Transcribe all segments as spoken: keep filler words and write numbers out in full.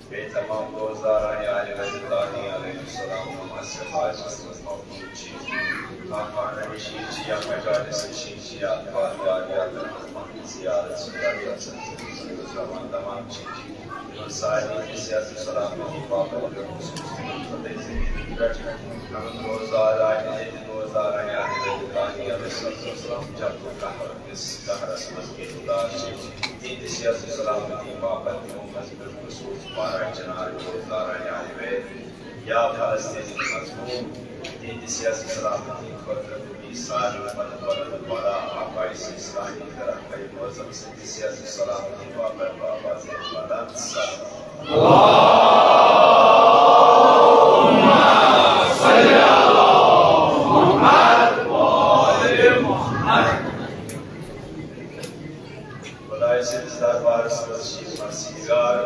بیٚیہِ تمام روزداران آلِ بیت دانی علیہ السلام، نماز سے فاضل منٛز موجود چھِ، خانقاہ نشین چھِ یا مجالس نشین چھِ یا بار بار یا زیارت چھِ یا تمام چھِ، یِمن سارنٕے تہِ صحت و سلامتی باپتھ خۄداے سٕنٛدِ رحمتہِ پٮ۪ٹھ روزدار آسہِ، روزدار آسہِ، یعنی رسول سلام جب قہر کِس قہرس منٛز گِرفتار چھِ، تِہنٛدِ صحت و سلامتی باپتھ یِمو منٛز بالخصوص پارا چنار روزدار آسہِ، یا فلسطینی مظلوم، تِہنٛدِ صحت و سلامتی خٲطرٕ بیٚیہِ سارنٕے پنُن پنُن بڑا آقا اسلام کٔرِتھ معظم سٕنٛدِ صحت و سلامتی باپتھ بابا زین مدد سلام۔ سیگار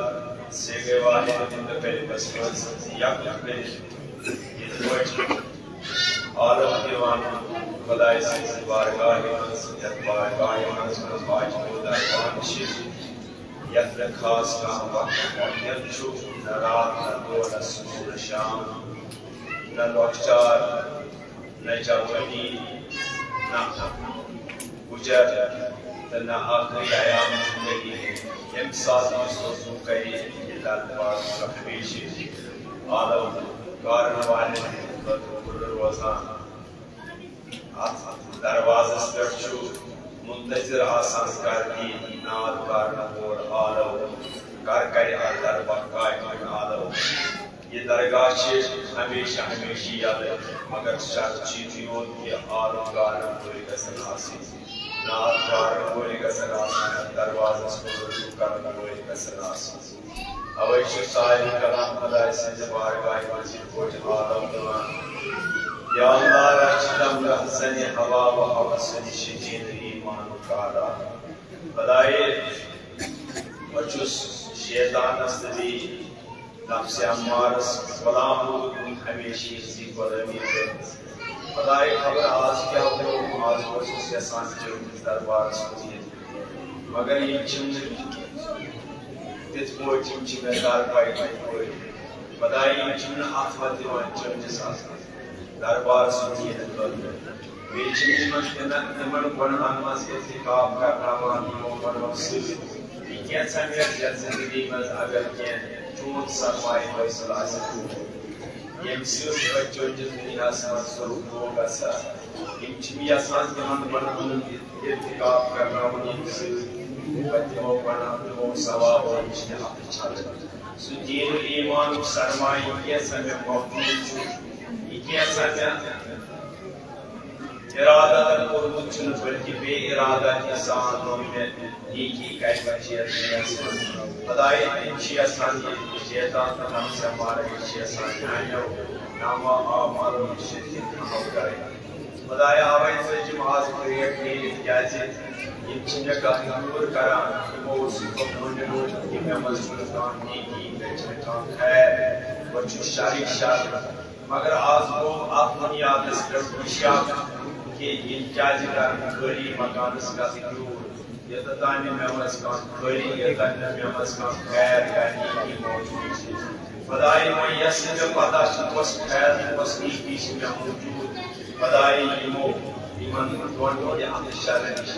سیگے واحد متکلمس منٛز یک کٔرِتھ یِتھ پٲٹھۍ عالم دِوان خۄداے سٕنٛزِ بارگاہہِ منٛز، یَتھ بارگاہہِ منٛز واجب و دربان چھِ، یَتھ نہٕ خاص کانٛہہ وقت معین چھُ، نہ راتھ نہ دۄہ نہ صبح نہ شام، نہ لۄکچار نہ جوانی، نہ گُجر تہٕ نہ ٲخری ایام زندگی ہٕنٛدۍ۔ ییٚمہِ ساتہٕ یہِ سوزُن کرِ، یہِ دربار چھُ ہمیشہِ عالم کارن والٮ۪ن ہٕنٛدِ خٲطرٕ کھُلہٕ روزان۔ اَتھ دروازس پٮ۪ٹھ چھُ منتظر آسان، کر دی ناد کارن وول عالم، کر کرِ اَتھ دربار کامہِ ہُنٛد عالم۔ یہِ درگاہ چھِ ہمیشہِ ہمیشہِ یَلہٕ، مگر شرط چھِ یِتُے یوت کہِ عالم کارن وٲلۍ گژھن آسٕنۍ، ناد کارن وٲلۍ گژھن آسٕنۍ، اَتھ دروازس کُن رجوع کرن وٲلۍ گژھن آسٕنۍ۔ اوے چھُ سارے کلام خۄداے سٕنٛزِ بارگاہہِ منٛز یِتھ پٲٹھۍ عالم دِوان۔ یا اللہ، رچھ دم رہزنِ ہوا و ہوس نِش دین ایمان و کارا۔ خۄدایے، بہٕ چھُس شیطانس تہٕ بیٚیہِ نفسِ امارس غلام روٗدمُت، ہمیشہِ یِہٕنٛزٕے غلٲمی کٔرمٕژ۔ خۄدایے، خبر آز کیٛاہ گوٚو، آز اوسُس یژھان چٲنِس دربارس کُن یِتھ، مگر یِم چھِم نہٕ تِتھ پٲٹھۍ، یِم چھِ مےٚ درپاے تِتھ پٲٹھۍ۔ خۄدایے، یِم چھِم نہٕ اَتھٕ دِوان چٲنِس اَتھ دربارس کُن یِنہٕ خٲطرٕ۔ بیٚیہِ چھِ یِمن تِمن، تِمن گۄنہن منٛز ارتکاب کرناوان، یِمو گۄنہو سۭتۍ یہِ کینٛژھا مےٚ یَتھ زندگی منٛز اگر کینٛہہ چون سرمایہِ حٲصِل آسہِ کوٚرمُت، ییٚمہِ سۭتۍ بہٕ چٲنِس دُنیاہس منٛز سرخرو گژھٕ ہا، یِم چھِ مےٚ یژھان تِمن گۄنہن ہُنٛد ارتکاب کرناوُن، ییٚمہِ سۭتۍ بہٕ تِمو گۄنہو، تِمو ثوابو نِش تہِ اَتھٕ چھلہٕ۔ سُہ دین و ایمانُک سرمایہِ، یہِ کینٛژھا مےٚ مقبول چھُ، یہِ کینٛژھا مےٚ ارادتن کوٚرمُت چھُنہٕ، بلکہِ بے ارادہ تہِ سان لوٚب مےٚ نیکی کرِ پتہٕ یتھ دُنیاہس منٛز۔ خۄدایے، تِم چھِ یژھان، یہِ شیطان تہٕ نفسِ امارہ چھِ یژھان میانیو نامہ اعمالو نِش شرکت عمل کرٕنۍ۔ خۄدایا، اوے ژٔجِم آز کرٛیک نیٖرِتھ، کیازِ یِم چھِ مےٚ کتھ دوٗر کران۔ یِمو اوس یہِ مٔنٛڈیومُت کہِ مےٚ منٛز چھُنہٕ کانٛہہ نیکی، مےٚ چھُنہٕ کانٛہہ خیر، بہٕ چھُس شرٕے شر۔ مگر آز گوٚو اتھ بُنیادس پٮ۪ٹھ وٕچھان کہِ یِم کیازِ کرن خٲلی مکانس کتھ دوٗر۔ یوٚتتھ تام نہٕ مےٚ منٛز کانٛہہ خٲلی، یوٚتتھ تام نہٕ مےٚ منٛز کانٛہہ خیر یا نیکی موجود چھِ۔ خۄدایہِ، وۄنۍ یۄس نہٕ مےٚ پتہ چھِ، کۄس خیر تہٕ کۄس نیکی چھِ مےٚ موجود۔ خۄدایہِ، یِمو، یِمن دۄن ہٕنٛدِ اَتھٕ شرن نِش،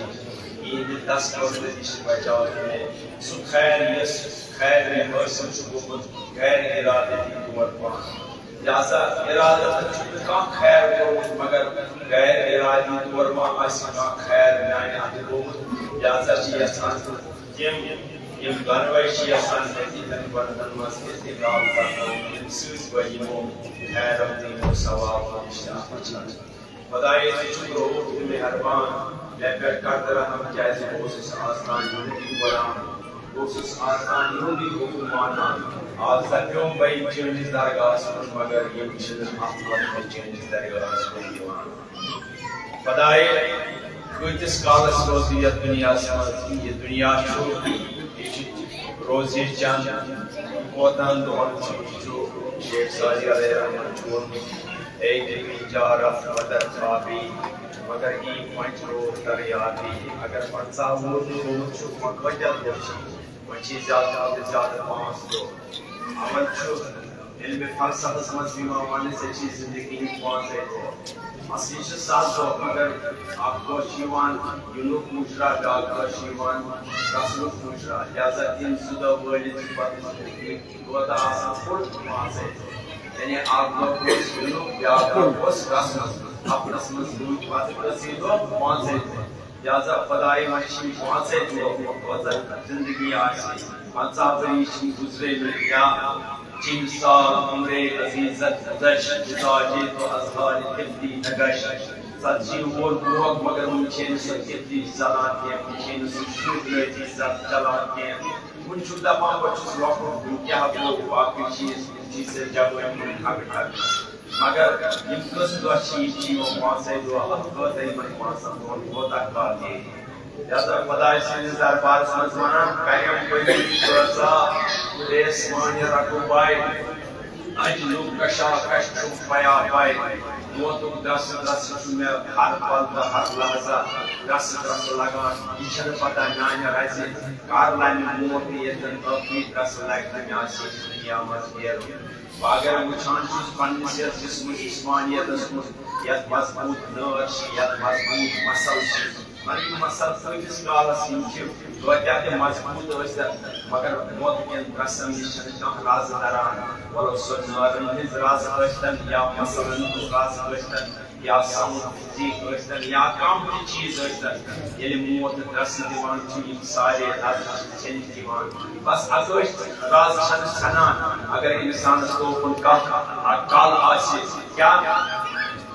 یِہِنٛدِ دستبردٕ نِش بچاو مےٚ۔ سُہ خیر، یُس خیر مےٚ حٲصِل چھُ گوٚمُت غیر ارادتی طور پانہٕ۔ لہذا ارادتن چھُنہٕ کانٛہہ خیر کوٚرمُت، مگر غیر ارادی طور ما آسہِ کانٛہہ خیر میانہِ اَتھٕ گوٚمُت۔ لہذا چھِ یژھان تِم، یِم دۄنوَے چھِ یژھان مےٚ تِہنٛدٮ۪ن گۄنہن منٛز ارتکاب کرناوُن، ییٚمہِ سۭتۍ بہٕ یِمو خیرو تہٕ یِمو ثوابو نِش تہِ اَتھٕ چھلہٕ۔ خۄدایے، ژٕ چھُکھ رؤوف تہٕ مہربان، مےٚ پٮ۪ٹھ کر تہٕ رحم، کیازِ بہٕ اوسُس آز تام یِہُنٛدُے غلام۔ بہٕ اوسُس آز تام یِہُنٛدُے حُکُم مانان۔ آز دَپیوم بہٕ یِم چٲنِس درگاہَس کُن، مگر یِم چھِنہٕ اَتھ وقتہٕ چٲنِس درگاہَس کُن یِوان۔ خۄدایے، کۭتِس کالَس روزٕ یَتھ دُنیاہَس منٛز؟ یہِ دُنیا چھُ، یہِ چھُ روزِ چَند، کوتاہَن دۄہَن چھُ، یہِ چھُ شیخ سعدی علیہ رحمت چھُ ووٚنمُت، اے دِل بیچارہ مدر خوابی، مگر ای پنچ روز در یادی۔ اگر پنژاہ وُہُر تہِ گوٚمُت چھُ، وۄنۍ کۭتیٛاہ دۄہ چھِ؟ وۄنۍ چھِ زیادٕ کھۄتہٕ زیادٕ پانٛژھ دۄہ۔ اَوَے چھُ علمِ فلسفس منٛز یِوان وَننہٕ، ژےٚ چھِ زندگی ہٕنٛدۍ پانٛژَے دۄہ۔ اصلی چھِ ستھ دۄہ، مگر اکھ دۄہ چھُ یِوان یِنُک مُجرا، بیٛاکھ دۄہ چھُ یِوان گژھنُک مُجرا۔ لہذا تِم زٕ دۄہ وٲلِتھ چھِ پتہٕ زندگی کوتاہ آسان؟ فُل پانٛژے۔ یعنی اکھ دۄہ اوس یِنُک، بیٛاکھ دۄہ اوس گژھنُک۔ ہفتس منٛز روٗدۍ پتہٕ کٔژٕے دۄہ؟ پانٛژے دۄہ۔ لہذا خۄدایہِ، وۄنۍ چھِ یِم پانٛژے دۄہ، کۭژاہ زندگی آسہِ، پنٛژاہ ؤری چھِ گُزریمٕتۍ، یا چِنۍ سال عمرے عزیزت گُذشت، گُزاجے تو از حال تفتی نگشت۔ ژتجی وُہُر گوٚوکھ، مگر وُنہِ چھے نہٕ سۄ تفتی ژلان کینٛہہ، وُنہِ چھے نہٕ سُہ شُرۍ رٲتی زد چلان کینٛہہ۔ وُنہِ چھُکھ دپان، بہٕ چھُس لۄکُٹ، وُنہِ کیٛاہ گوٚو؟ باقٕے چیٖز، تِم چھی ژےٚ جوٲنۍ ہُنٛد کھٹہٕ کھٹہٕ۔ مگر یِم کٔژ دۄہ چھِ، یِم چھِ یِوان پانٛژے دۄہ، اَتھ خٲطرٕ یِمن پانٛژن دۄہن کوتاہ کال نیرِ؟ یتھ خدای سٕنٛدِس دربارس منٛز ونان، کریم بٔنی کٲژا ریسمانہِ رقوباے، اجلُک کشاکش چھُم پیا پاے۔ موتُک درسہٕ درسہٕ چھُ مےٚ ہر پل تہٕ ہر لحظہ درسہٕ درسہٕ لگان۔ یہِ چھنہٕ پتہ میانہِ رزِ کر لمہِ موت تہٕ ییٚتٮ۪ن ٲخری درسہٕ لگہِ تہٕ مےٚ آسہِ ییٚمہِ دُنیا منٛز نیرُن۔ بہٕ اگر وٕچھان چھُس پننِس یتھ جسمہٕ جسمانیتس منٛز، یتھ مضبوط نٲر چھِ، یتھ مضبوط مسل چھِ، مگر یہِ مسل کۭتِس کالس یِم چھِ توتہِ تہِ مضبوط ٲسۍتن، مگر موت کٮ۪ن درسن نِش چھنہٕ کانٛہہ رز دران۔ ولو سۄ نٲرن ہٕنٛز رز ٲسۍتن یا مسلن ہٕنٛز رز ٲسۍتن، یا ساوُنٛڈ فِزیٖک ٲسۍتن یا کانٛہہ تہِ چیٖز ٲسۍتن، ییٚلہِ موت درسہٕ دِوان چھُ، یِم سارے رزٕ چھِ ژھیٚنِتھ یِوان۔ بس اکٲے رز چھنہٕ ژھٮ۪نان۔ اگر انسانس توکُن کانٛہہ کل آسہِ، کیا؟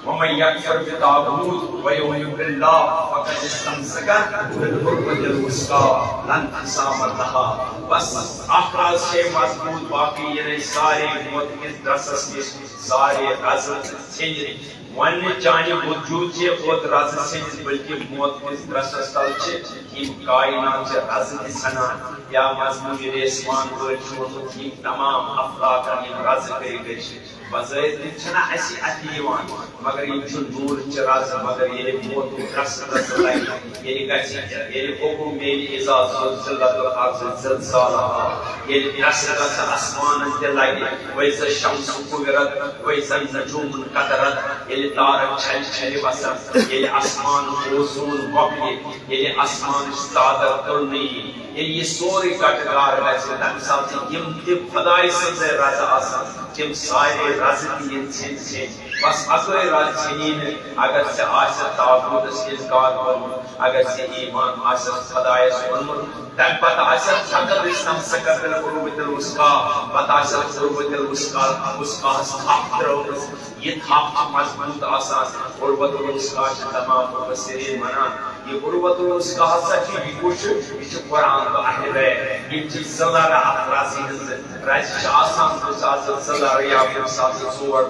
ومن یکفر بالطاغوت ویؤمن باللہ فقد استمسک بالعروۃ الوثقی لا انفصام لہا۔ بس اکھ رز چھے مضبوط، باقی یعنی سارے موت کِس درسس نِش، سارے رزٕ ژھیٚنِتھ۔ وۄنۍ نہٕ چانہِ وجوٗد چہِ یوت رزٕ ژھیٚنِتھ، بلکہِ موت کِس درسس تل چھِ یِم کائنات چہِ رزٕ تہِ ژھٮ۪نان۔ یا مضموٗن ریسمان وٲلۍ چھُ ووٚنمُت، یِم تمام افلاکن یِم رزٕ کٔرۍ کٔرۍ چھِ، بظٲہر تِم چھِنہٕ اَسہِ اَتھِ یِوان، مگر یِم چھِ نوٗرٕچ رز۔ مگر ییٚلہِ موتُک رس رس لگہِ، ییٚلہِ گژھِ، ییٚلہِ حکم میلہِ، اذا زلزلت الارض زلزالہا، ییٚلہِ رس رس آسمانن تہِ لگہِ، وَإِذَا الشَّمْسُ كُوِّرَتْ، وَإِذَا النُّجُومُ انْكَدَرَتْ، ییٚلہِ تارک چھلہِ چھلہِ وسن، ییٚلہِ آسمان اوزوٗن مۄکلہِ، ییٚلہِ آسمانٕچ ژادر تُلنہٕ یی، ییٚلہِ یہِ سورُے گٹہٕ گار گژھِ، تمہِ ساتہٕ یِم تہِ خدایہِ سٕنٛزے رزٕ آسن، تِم سارے رزٕ تہِ یِن ژھیٚنۍ ژھیٚنۍ۔ بس اکٲے رز ژھیٚنی نہٕ، اگر ژےٚ آسہِ طاغوٗتس انکار کوٚرمُت، اگر ژےٚ ایمان آسہِ خدایس اوٚنمُت، تمہِ پتہٕ آسہِ فقد استمسک بالعروۃ الوثقی، پتہٕ آسہِ عروۃ الوثقی، وثقیٰ ہس تھپھ ترٲومٕژ۔ یہِ تھپھ چھِ مضبوط آسان۔ عروۃ الوثقی چھِ تمام مفسرین ونان، یہِ عروۃ الوثقی ہسا چھِ، یہِ کُس چھُ؟ یہِ چھُ قرآن تہٕ اہل بیت۔ یِم چھِ زٕ لرٕ اتھ رزِ ہٕنٛزٕ۔ رزِ چھِ آسان کُنہِ ساتہٕ زٕ لرٕ یا کُنہِ ساتہٕ ژور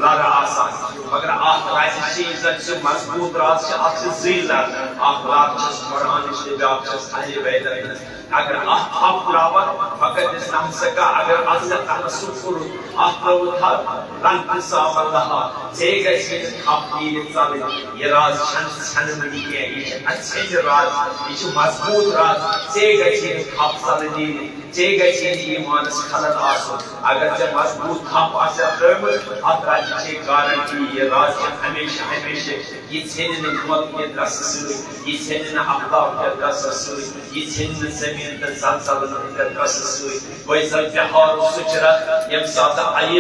لرٕ آسان، مگر اتھ رزِ چھِ، یُس زن سُہ مضبوط رز چھِ، اتھ چھِ زٕے لرٕ۔ اکھ لر چھس قرآنٕچ تہٕ بیاکھ چھس اہل بیتن ہٕنٛز۔ اگر اتھ تھپھ تراوکھ، فقد استمسک، اگر اتھ ژےٚ تمسک کوٚرُتھ، اتھ ترٲوتھ تھپھ، لا انفصام لہا، ژے گژھی نہٕ تھپھ نیٖرِتھ ژلٕنۍ۔ یہِ رز چھنہٕ ژھٮ۪نہٕ وٕنہِ کینٛہہ، یہِ چھِ اَژھیٚنۍ رز، یہِ چھِ مضبوط رز، ژے گژھی نہٕ تھپھ ژلٕنۍ نیٖرِتھ، ژے گژھی نہٕ ایمانس خلل آسُن۔ اگر ژےٚ مضبوط تھپھ آسہِ ترٲومٕژ، اتھ رزِ چھے گارنٹی، یہِ رز چھِ ہمیشہ ہمیشہ، یہِ ژھیٚنہِ نہٕ موت کہِ درسہٕ سۭتۍ، یہِ ژھیٚنہِ نہٕ آفتاب کہِ درسہٕ سۭتۍ، یہِ ژھیٚنہِ نہٕ زمین تہٕ زلزلن ہٕنٛدِ درسہٕ سۭتۍ۔ وَإِذَا الْبِحَارُ سُجِّرَتْ، ییٚمہِ ساتہٕ آیہِ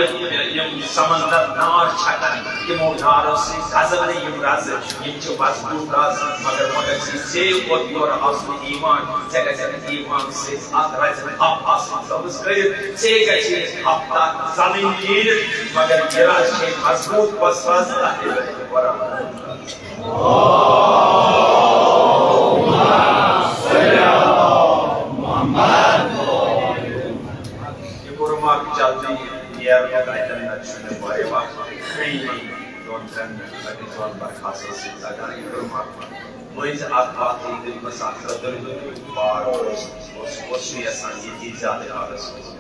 یِم سمندر نار چھکان، تِمو نارو سۭتۍ دزن نہٕ یِم رزٕ، یِم چھِ مضبوط رز، مگر مگر ژےٚ ژےٚ یوت یورٕ آسُن ایمان، ژےٚ گژھِ نہٕ ایمان سۭتۍ اتھ رزِ تھپھ آسٕنۍ تھٲومٕژ کٔرِتھ، ژےٚ گژھِ نہٕ تھپھ تتھ زنٕنۍ نیٖرِتھ، مگر یہِ رز چھے مضبوط، بس رز تتھ قرآن۔ یہِ کوٚرُم اکھ جلدی نیرنُک، اتٮ۪ن نتہٕ چھُ مےٚ واریاہ وقت، تقریباً دۄن ترٛٮ۪ن منٹن، أکِس دۄن برخاستن سۭتۍ لگان۔ یہِ کوٚرُم اکھ مٔنٛزۍ اکھ وقت، ییٚتٮ۪ن بس اکھ رٔدٕر بار اوس، اوس، اوس نہٕ یژھان ییٚتی زیادٕ کالس روزُن۔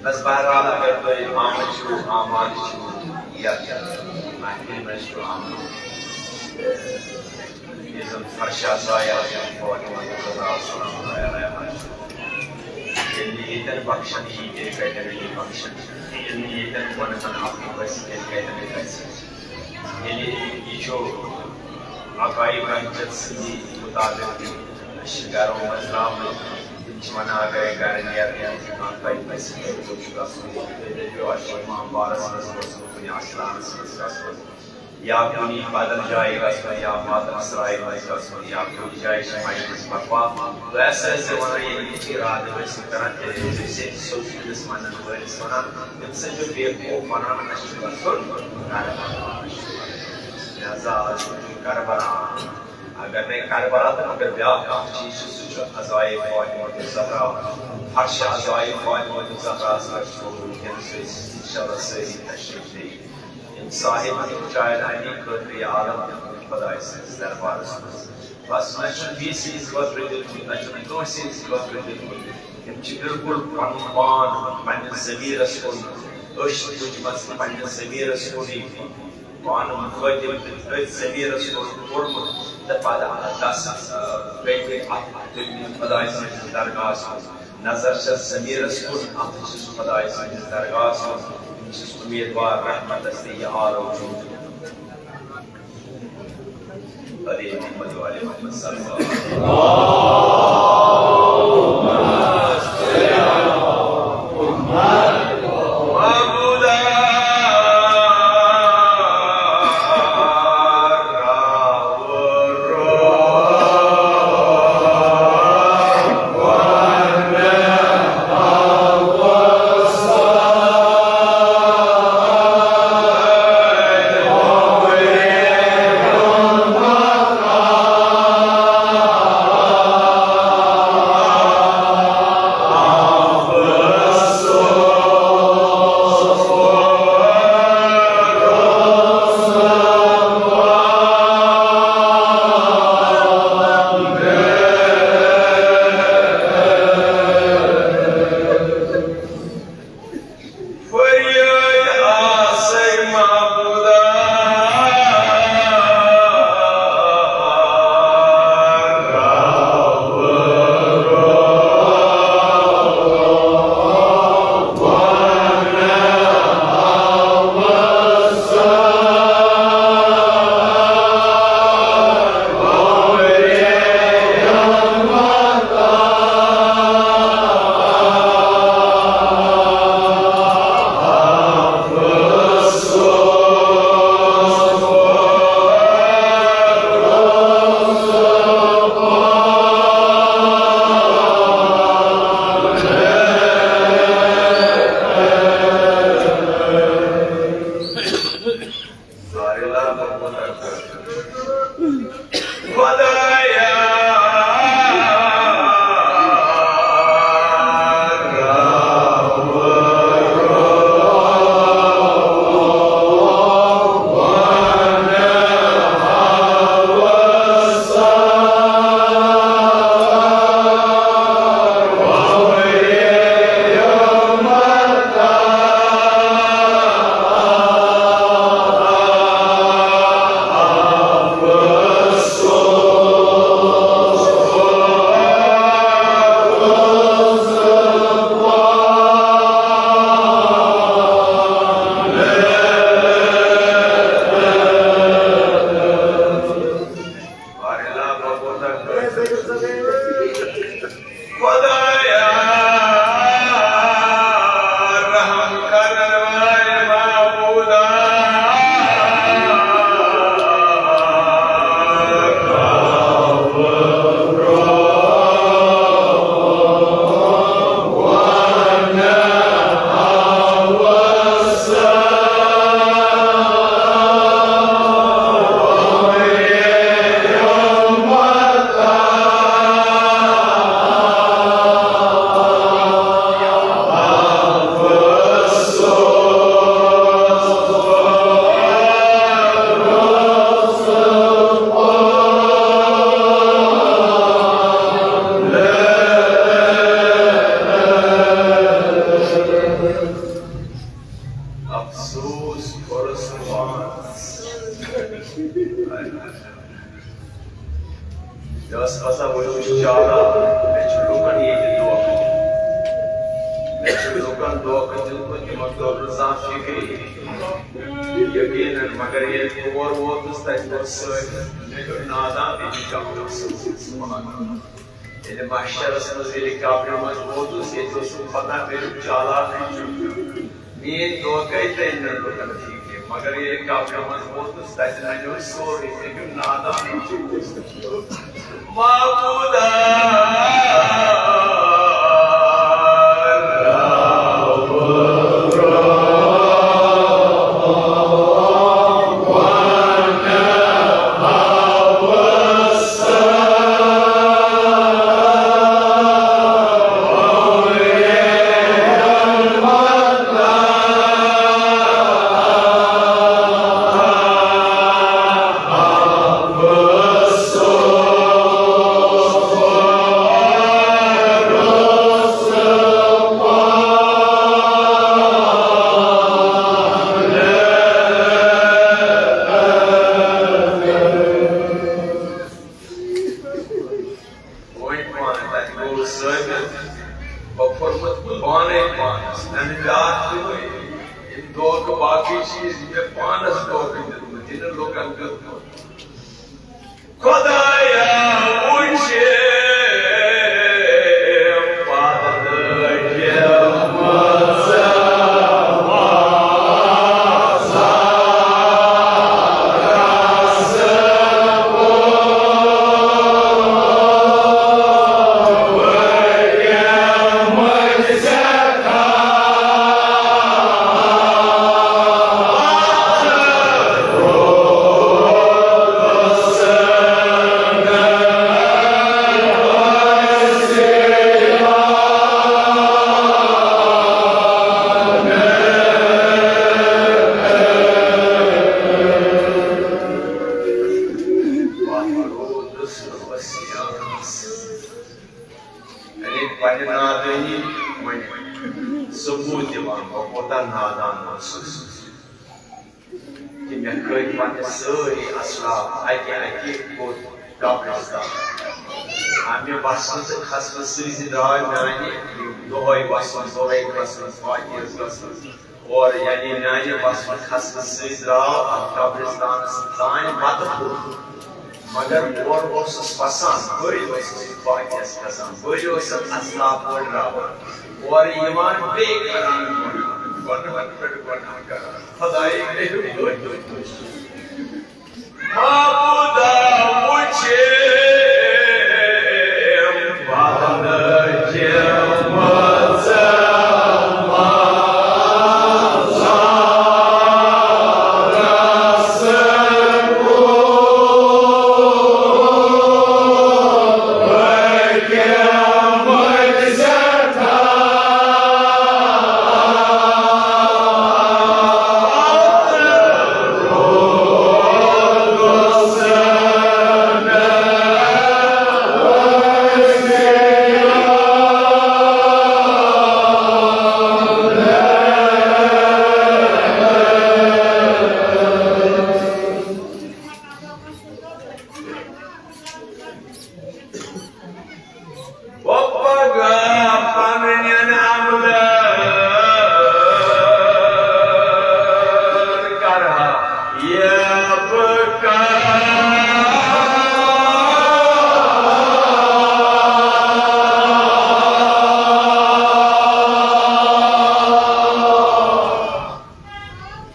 بس بہرحال، اگر تُہۍ آمٕتۍ چھِو، آماد چھِو، یتھ محفلہِ منٛز چھِو آمٕتۍ، یُس زن فرشا ضایع فاطمہ رضا سلام اللہ علیہا چھِ، ییٚلہِ نہٕ ییٚتٮ۪ن بخشن یی، تیٚلہِ کتٮ۪ن یی بخشن؟ ییٚلہِ نہٕ ییٚتٮ۪ن گۄنہن عفو گژھِ، تیٚلہِ کتٮ۪ن گژھِ؟ ییٚلہِ یہِ چھُ عقائد بہجت سٕنٛدی مُطابِق، أسۍ چھِ گرو منٛز درٛامٕتۍ، تِم چھِ وَنان، اگرے گرٕ نیرنہٕ کانٛہہ تۄہہِ پرٛژھِ، تۄہہِ کوٚت چھُ گژھُن؟ تُہۍ دٔپِو، اَسہِ چھُ امام بارس منٛز گژھُن، کُنہِ آستانس منٛز گژھُن، یا کُنہِ بدل جایہِ گژھُن، یا ماتم سرایہِ منٛز گژھُن، یا کُنہِ جایہِ چھِ مجلس برپا۔ تۄہہِ آسہِ اَسہِ وَنان، ییٚلہِ یہِ چھِ اِرادٕ ٲسِو کران، تیٚلہِ ٲسِو سیٚدِ سیوٚد تٔمِس وَنان وٲلِس وَنان، تٔمِس ٲسِو بے وقوٗف وَنان، اَسہِ چھُ گژھُن کربلا۔ لہذا آز چھُ کربلا۔ اگر نہٕ کربلا تہٕ مگر بیٛاکھ اکھ چیٖز چھُ، سُہ چھُ عزائے فاطمہ الزہرا، فرشِ عزائے فاطمہ الزہراہَس پٮ۪ٹھ چھُ وٕنکیٚنَس أسۍ اِنشاء اللہ سٲری تشریٖف دِوان۔ یِم صاحب شاید اَمی خٲطرٕ یہِ عالم دیُتمُت خۄداے سٕنٛدِس دربارَس منٛز۔ بس، نہ چھُنہٕ بیٚیہِ سٕنٛدِ خٲطرٕ دیُتمُت، نہ چھُنہٕ کٲنٛسہِ ہٕنٛدِ خٲطرٕ دیُتمُت۔ تِم چھِ بالکل پنُن پان پننِس ضمیٖرس کُن، أچھ تُجمژٕ پننِس ضمیٖرس کُنٕے، پانہٕ مُخٲطِب أتھۍ ضمیٖرس کُن کوٚرمُت، تہٕ پتہٕ تس، آ، پیٚٹھۍ اَتھ دُنیا خۄداے سٕنٛدِس درگاہس منٛز نظر چھس ضمیٖرس کُن، اَتھ چھُس خۄداے سٕنٛدِس درگاہس منٛز، بہٕ چھُس اُمیدوار رحمتس تہٕ یہِ آرزوٗ چھُم۔ علی محمد وعلی محمد صلی اللہ علیہ وسلم۔ فریاد آسے معبودا۔ سارے لال محمد اکبر۔ خدایا خدایا، رحم کرن والے معبودا۔ افسوس کوٚرُس پانس۔ یہِ ٲس آسان وٕنیُک چالاک، مےٚ چھُ لُکن ییٚتہِ دھوکہٕ دیُتمُت۔ مےٚ چھُ لُکن دھوکہٕ دیُتمُت، تِمن توٚر نہٕ زانٛہہ فِکری۔ یقیناً، مگر ییٚلہِ تور ووتُس، تتہِ ووت سٲری، مےٚ ہیوٚر نادان تہِ چھُ چمکان۔ سبحان اللہ۔ ییٚلہِ محشرس منٛز، ییٚلہِ قبرِ منٛز ووتُس، ییٚتہِ اوسُم پتہ، مےٚ ہیوٚر چالاکٕے چھُ۔ میٲنۍ دھوکے ترٛٲوۍ نہٕ لُکن فِکرِ، مگر ییٚلہِ قبرِ منٛز ووتُس، تتہِ ننیوم سورُے، مےٚ ہیوٚر نادان۔ معبودا۔ بیٛاکھ تہِ وۄنۍ، یِم دھوکہٕ باقٕے چیٖز، یہِ مےٚ پانَس دھوکہٕ دیُتمُت، یہِ نہٕ لُکَن دیُتمُت۔ خۄدایا، وٕچھ پَتھ لٲگِم یعنی پننہِ نادٲنی وۄنۍ ثبوت دِوان، بہٕ کوٗتاہ نادان اوسُس۔ تہٕ مےٚ کٔرۍ پننہِ سٲری اسلاف اکہِ اکہِ کوٚت قبرستان۔ امہِ وسنہٕ تہٕ کھسنہٕ سۭتۍ درٛاے میانہِ یِم دۄہے وسُن، دۄہے کھسُن، فاتحس گژھُن۔ اور یعنی میانہِ وسنہٕ کھسنہٕ سۭتۍ درٛاو اتھ قبرستانس تام وتہٕ پھوٚل۔ مگر اور اوسُس وسان، بٔلۍ اوسُس فاتحس کھسان، بٔلۍ اوسُس اسلاف پٲٹھۍ راوان۔ اورٕ یِوان بیٚیہِ کران گۄناہ، گۄناہن پٮ۪ٹھ گۄناہ کران۔ خۄدایہِ کٔرِو بٔلۍ۔ معبودا، وٕچھ بدنہٕ کہِ وۄنۍ پگاہ پننٮ۪ن عملن کرٕ ہا یہِ بہٕ کرٕ۔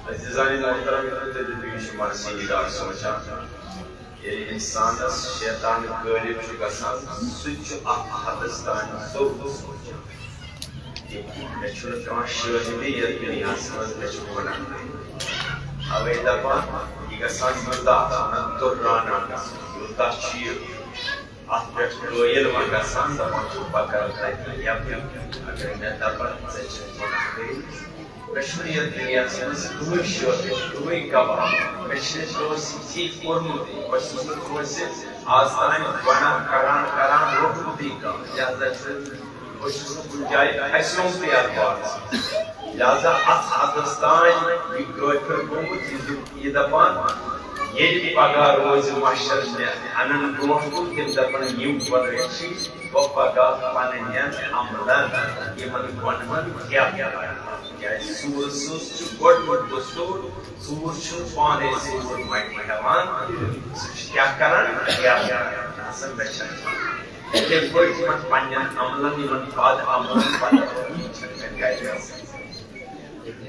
عزیزانِ محترم، تُہۍ دِیِو یہِ شمار سیٖدھا سونٛچان۔ ییٚلہِ اِنسانَس شیطان غٲلِب چھُ گژھان، سُہ تہِ چھُ اَتھ حدس تام ضروٗر سونٛچان۔ مےٚ چھُنہٕ کانٛہہ شٲہِدی یَتھ دُنیاہَس منٛز، مےٚ چھُ گۄناہ کٔرِتھ۔ اَوَے دَپان، یہِ گژھان یوٗتاہ آسان تُررانا گژھُن، یوٗتاہ چھُ یہِ اَتھ پٮ۪ٹھ قٲیِل وۄنۍ گژھان، دَپان چھُ، بہٕ کَرٕ تَتہِ یَپٲرۍ۔ اگر مےٚ دَپَن، ژےٚ چھُے گۄناہ کٔرِتھ، مےٚ چھُنہٕ یَتھ دُنیاہَس منٛز کٕہٕنۍ شٲہِد، کٕہٕنۍ گواہ۔ مےٚ چھُنہٕ کٲنٛسہِ یہِ کوٚرمُت، بہٕ چھُس نہٕ کٲنٛسہِ آز تام گۄناہ کران کران روٚٹمُتٕے کانٛہہ۔ لہذا چھُ، بہٕ چھُس نہٕ کُنہِ جایہِ پھسیومتٕے اَتھ بارَس منٛز۔ لہذا اَتھ حدس تام یہِ کٲفِر گوٚمُت، یہِ دِ-، یہِ دَپان، ییٚلہِ پگاہ روزِ محشر مےٚ اَنَن برونٛٹھ کُن، تِم دَپَن، یِم وَنان چھِ، بہٕ پگاہ پننٮ۪ن عملن، یِمن گۄنہن گٮ۪و کران۔ کیازِ ژوٗرٕ سٕنٛز چھُ گۄڈٕنیُک دستوٗر، ژوٗر چھُنہٕ پانے ژوٗر مٹہِ ہٮ۪وان، سُہ چھُ کیٛاہ کران؟ گٮ۪و کران۔ نہ سا، مےٚ چھَنہٕ۔ یِتھَے پٲٹھۍ یِمن پننٮ۪ن عملن، یِمن بد عملن پتہٕ چھَنہٕ مےٚ گرِ گژھان۔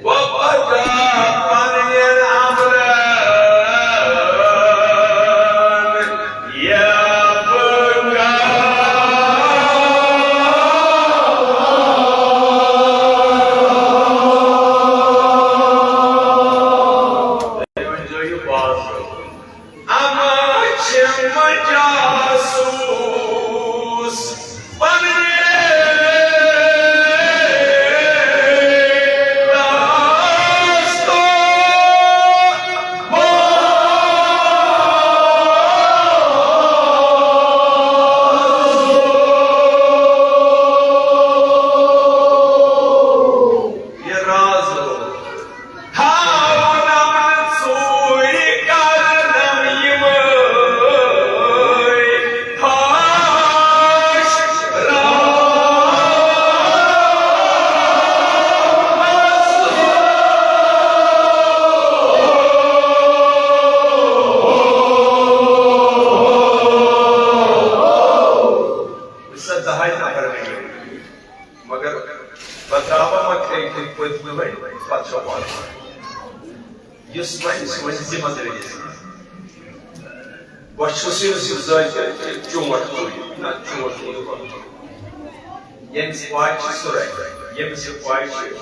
وۄنۍ پگاہ پننٮ۪ن عملن یہِ بہٕ کرٕ۔ تُہۍ ؤنۍزیو یہِ بازرٕ۔ اما چھِ مجاسوس پننہِ دستور۔ یہِ راز تھاونم نہٕ ژوٗرِ کرنم یِمے۔ پتہٕ چھو پانہٕ۔ یُس وۄنۍ سُہ وۄنۍ ذمہ دٲری سان۔ بہٕ چھُس یُس یہِ زٲوِتھ چونٛٹھ تُلہِ، نہ چونٛٹھ تُلہِ گۄڈٕ۔ ییٚمِس پاے چھِ سُہ رَٹہِ، ییٚمِس یہِ پاے چھِ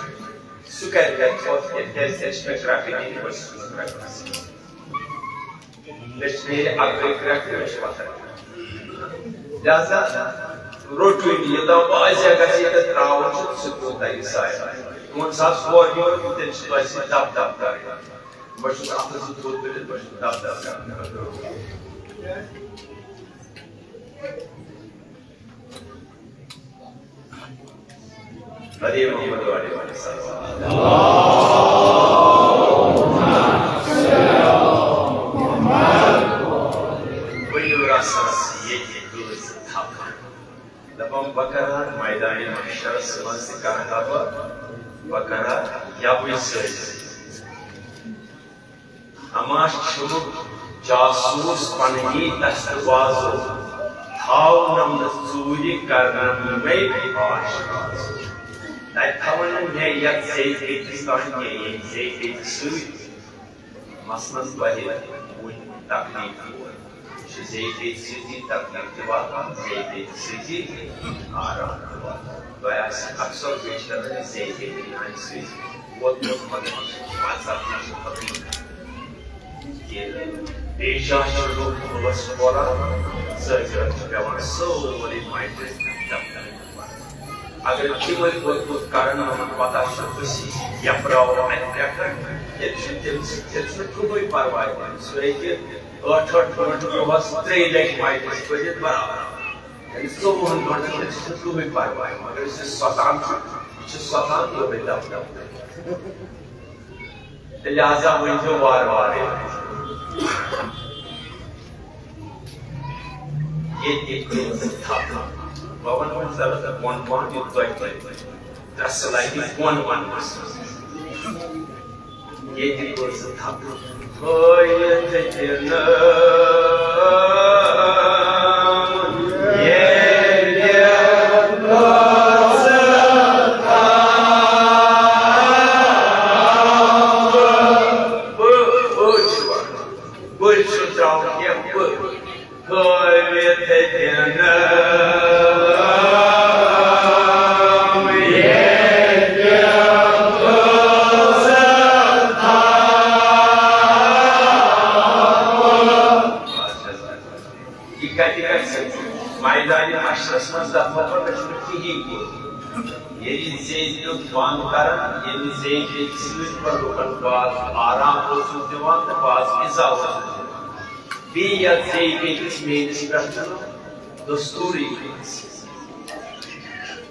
سُہ کَرِ مےٚ تھوٚد، کیٛازِ تیٚلہِ چھِ مےٚ کرٛٮ۪کھ دِنۍ، بہٕ چھُس نہٕ کرٛٮ۪کھ دِوان۔ مےٚ چھِ نیرِ اَکٕے کرٛٮ۪کھ تہٕ مےٚ چھِ پَتھر۔ لہذا روٚٹُے نہٕ یہِ دَپہٕ بہٕ اَزے گژھِ یہِ تہٕ ترٛاوُن چھُ سُہ پیوٚو تَتہِ سارِ۔ تِمَن ساس ہورٕ یورٕ تہٕ تیٚلہِ چھِ تۄہہِ سۭتۍ دَب دَب کَرٕنۍ۔ بہٕ چھُس اَتھٕ زٕ تھوٚد تُلِتھ، بہٕ چھُس دَب دَب کَران۔ علی محمد علیہ وسلم۔ ؤلِو رَسَس ییٚتہِ گٔژھ تھپھ۔ دَپان بہٕ کَرٕ ہا میدانِ محشرَس منٛز تہِ کَرٕ ہا بہٕ، بہٕ کَرٕ ہا یَوٕے سۭتۍ۔ اما چھُنہٕ جاسوٗس پننی دستہٕ بازو، تھاونم نہٕ ژوٗرِ کرنم یِمے آش۔ تتہِ تھاون نہٕ مےٚ یتھ زیٚیہِ پیٚٹِس تام کینٛہہ، ییٚمہِ زیٚیہِ پیٚٹہِ سۭتۍ مثلاً تۄہہِ وُنہِ تکلیف ووت۔ یہِ چھُ زیٚیہِ پیٚٹہِ سۭتی تکلیف تہِ واتان، زیٚیہِ پیٚٹہِ سۭتی آرام تہِ واتان۔ تۄہہِ آسہِ اکثر بیشتر زیٚیہِ پیٚٹہِ ہٕنٛدِ سۭتۍ ووتمُت، مگر پنٛژاہ فیصد حقیقت۔ ییٚلہِ بیٚیہِ جایہِ چھِ لُکھ پُلس کھولان، ژٲجرَس چھُ پٮ۪وان سورُے مایکرٛوسکوپ دفتر۔ اگر تِمَے کوٚت کوٚت کَرَن، یِمَن پَتہ چھُ أسۍ یَپراوو اَتہِ پٮ۪ٹھٕ، تیٚلہِ چھُنہٕ تٔمِس، تیٚلہِ چھُنہٕ کٕہٕنۍ پَرواے، سُہ ہیٚکہِ ٲٹھ ٲٹھ گٲنٛٹہٕ دۄہَس ترٛیٚیہِ لَٹہِ مایکرٛوسکوپ پٔرِتھ برابر۔ یعنی ژوٚوُہن گٲنٛٹن چھُنہٕ کٕہٕنۍ پرواے، مگر یُس یہِ سۄتان چھُ، یہِ چھُ سۄتان یورے دب دب۔ تہٕ لہذا ؤنۍزیو وارٕ وارٕ۔ ییٚتہِ کٔر تھپھ۔ بہٕ وَنہٕ وۄنۍ زیادٕ بۄن پہن، یُتھ تۄہہِ تۄہہِ ترٛسہٕ لگہِ بۄن وَننَس۔ ییٚتہِ کٔر سُہ تھپھ۔ ہٲیِتھ تہِ نہٕ۔ ییٚتہِ کٔر سُہ تھپھ۔ بہٕ، بہٕ چھُس وَنان، بہٕ چھُس ترٛاوُن کینٛہہ، بہٕ۔ ہٲوِتھ تہِ نہٕ۔ ییٚتہِ کٔر سُہ تھپھ۔ یہِ کَتہِ کَتہِ سۭتۍ؟ میدانِ محشرَس منٛز دَپہٕ بہٕ، مےٚ چھُنہٕ کِہیٖنۍ کوٚرمُت۔ ییٚلہِ زیٚیہِ دیُت بنٛد کران، ییٚلہِ زیٚیہِ دیُت سۭتۍ پَتہٕ لُکَن باز آرام اوسُس دِوان تہٕ باز اِزا اوسُس دِوان۔ بیٚیہِ یَتھ زیٚیہِ بیٚیِس میٛٲنِس پٮ۪ٹھ چھُنہٕ دستوٗرٕے کٲنٛسہِ۔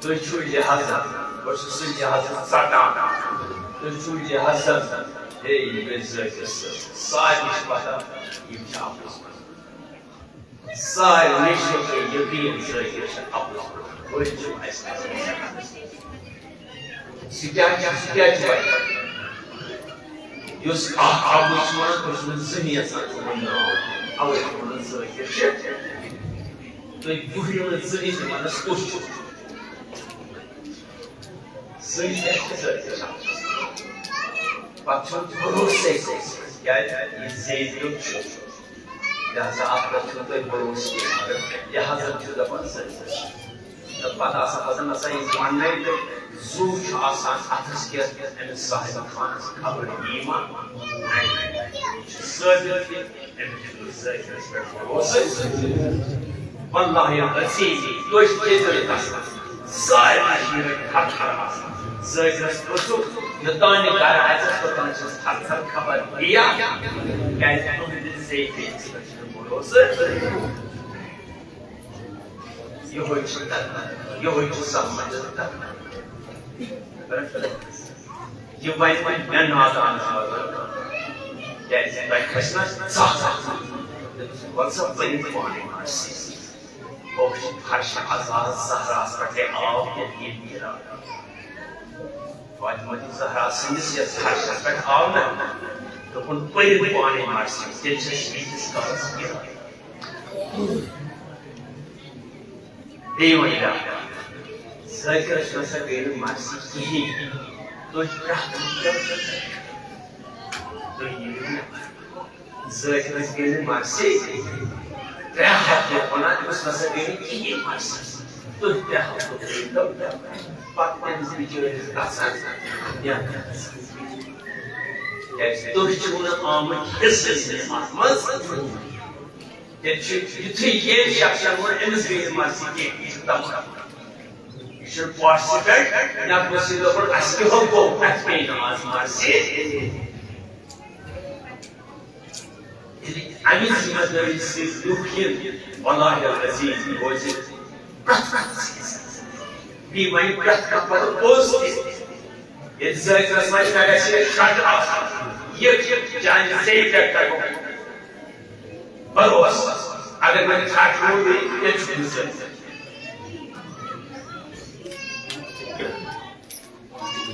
تُہۍ چھِو لحاظن، بہٕ چھُس سُہ لحاظ ژَٹان۔ تُہۍ چھِو لحاظن، ہے، یہِ گٔے ذٲکِر صٲب۔ سارنٕے چھِ پَتہ، یِم چھِ اَپُز وَنان۔ سارنٕے چھُ یہِ یقیٖن ذٲکِر چھِ اَپُز وَنان۔ وۄنۍ چھُ اَسہِ سُہ کیٛاہ چھُ، سُہ کیٛاہ چھُ وَنان؟ یُس اَکھ اَپُز چھُ وَنان، تُہۍ چھِو نہٕ زٕہٕنۍ یَژھان تِمَن ناو، اَوَے چھِ وَنان ذٲکِر چھِ۔ تُہۍ بوٗزِو نہٕ زٕہٕنۍ تہِ وَنَس کُس چھُ۔ زٕہٕنۍ تہِ چھِ ذٲکِر چھِ اَپُز۔ پَتہٕ چھُنہٕ بروسَے کٲنٛسہِ، کیٛازِ یہِ زیٚیہِ دیُت چھُ۔ لہذا اَتھ پٮ۪ٹھ چھُنہٕ تۄہہِ بروسہٕ کینٛہہ، مگر لہذا چھُ دَپان سٲری۔ تہٕ پَتہٕ آسان پَزَن نہ سا یہِ وَننَے تہٕ زُو چھُ آسان اَتھَس کٮ۪تھ أمِس صاحِب خانَس خبر یی ما؟ یہِ چھُ ثٲبِت کہِ أمِس چھُ ذٲکِرَس پٮ۪ٹھ بروسہٕ۔ واللہ العظیم، تُہۍ کٔرۍزیو یہِ تصدیٖق۔ سارنٕے چھِ یِہوٚے تھر تھر آسان۔ ذٲکِرَس پرٛژھُکھ، یوٚتام یہِ گَرٕ اَژٮ۪س، توٚتام چھَس تھر تھر خبر یِیا؟ کیٛازِ تُہٕنٛدِ زیٚیہِ بیٚنہِ پٮ۪ٹھ چھُنہٕ بروسہٕ۔ یِہوٚے چھُ تَتھ، یِہوٚے چھُ زحمت تَتھ۔ یہِ وَنہِ وۄنۍ مےٚ نادانَس منٛز، کیٛازِ تۄہہِ کھَسہِ نہ زانٛہہ زانٛہہ۔ وَلہٕ سا، ؤنِو پانَے مَرثی۔ اوس فرشِ عذاب زہراہَس پٮ۪ٹھَے آو ییٚتہِ یہِ میٖراب۔ فاطمہ زہرا سٕنٛدِس یَتھ فرشَس پٮ۪ٹھ آو نہ، دوٚپُن، "پٔرِو پانَے مَرثی، تیٚلہِ چھَس ییٖتِس کالَس میٖراب۔" بیٚیہِ وَنہِ بیٛاکھ، ذٲکِرَس نہ سا گٔے نہٕ مَرثی کِہیٖنۍ۔ تُہۍ پرٛٮ۪تھ کُنہِ تُہۍ یِیِو نٮ۪بر۔ زٲج ٲسۍ گٔمٕتۍ مرسے۔ ترٛےٚ ہفتہٕ وَنان، تٔمِس نہ سا گٔے نہٕ کِہیٖنۍ مرسے۔ تُہۍ ترٛےٚ ہفتہٕ گٔے نٮ۪بر۔ پَتہٕ تٔمِس بِچٲرِس گژھان یا کیٛازِ تُہۍ چھِو نہٕ آمٕتۍ حِصہٕ نِنہِ اَتھ منٛز۔ تیٚلہِ چھُ یُتھُے ییٚمۍ شخصن ووٚن، أمِس گٔے نہٕ مرضی کینٛہہ، یہِ چھُ تَمام۔ یہِ چھُنہٕ پوسٹہٕ پٮ۪ٹھ، یَتھ منٛز یہِ دوٚپُن، اَسہِ کیٛاہ گوٚو، اَسہِ پیٚیہِ نہٕ آز مرضی۔ ییٚلہِ اَمہِ ذِمہٕ دٲری سۭتۍ لُکھ یِن، واللہ العظیم، یہِ روزِ پرٛٮ۪تھ کانٛہہ چیٖز۔ بیٚیہِ وَنہِ پرٛٮ۪تھ کانٛہہ پَتہٕ پوٚز تہِ۔ ییٚلہِ زٲژرَس منٛز مےٚ گژھِ یہِ شک آسُن، یہِ چانہِ زیٚیہِ پٮ۪ٹھ کَرو بھروسہٕ۔ اگر وۄنۍ ژھٹھ روٗدٕے، تیٚلہِ چھُ نہٕ زٲژ۔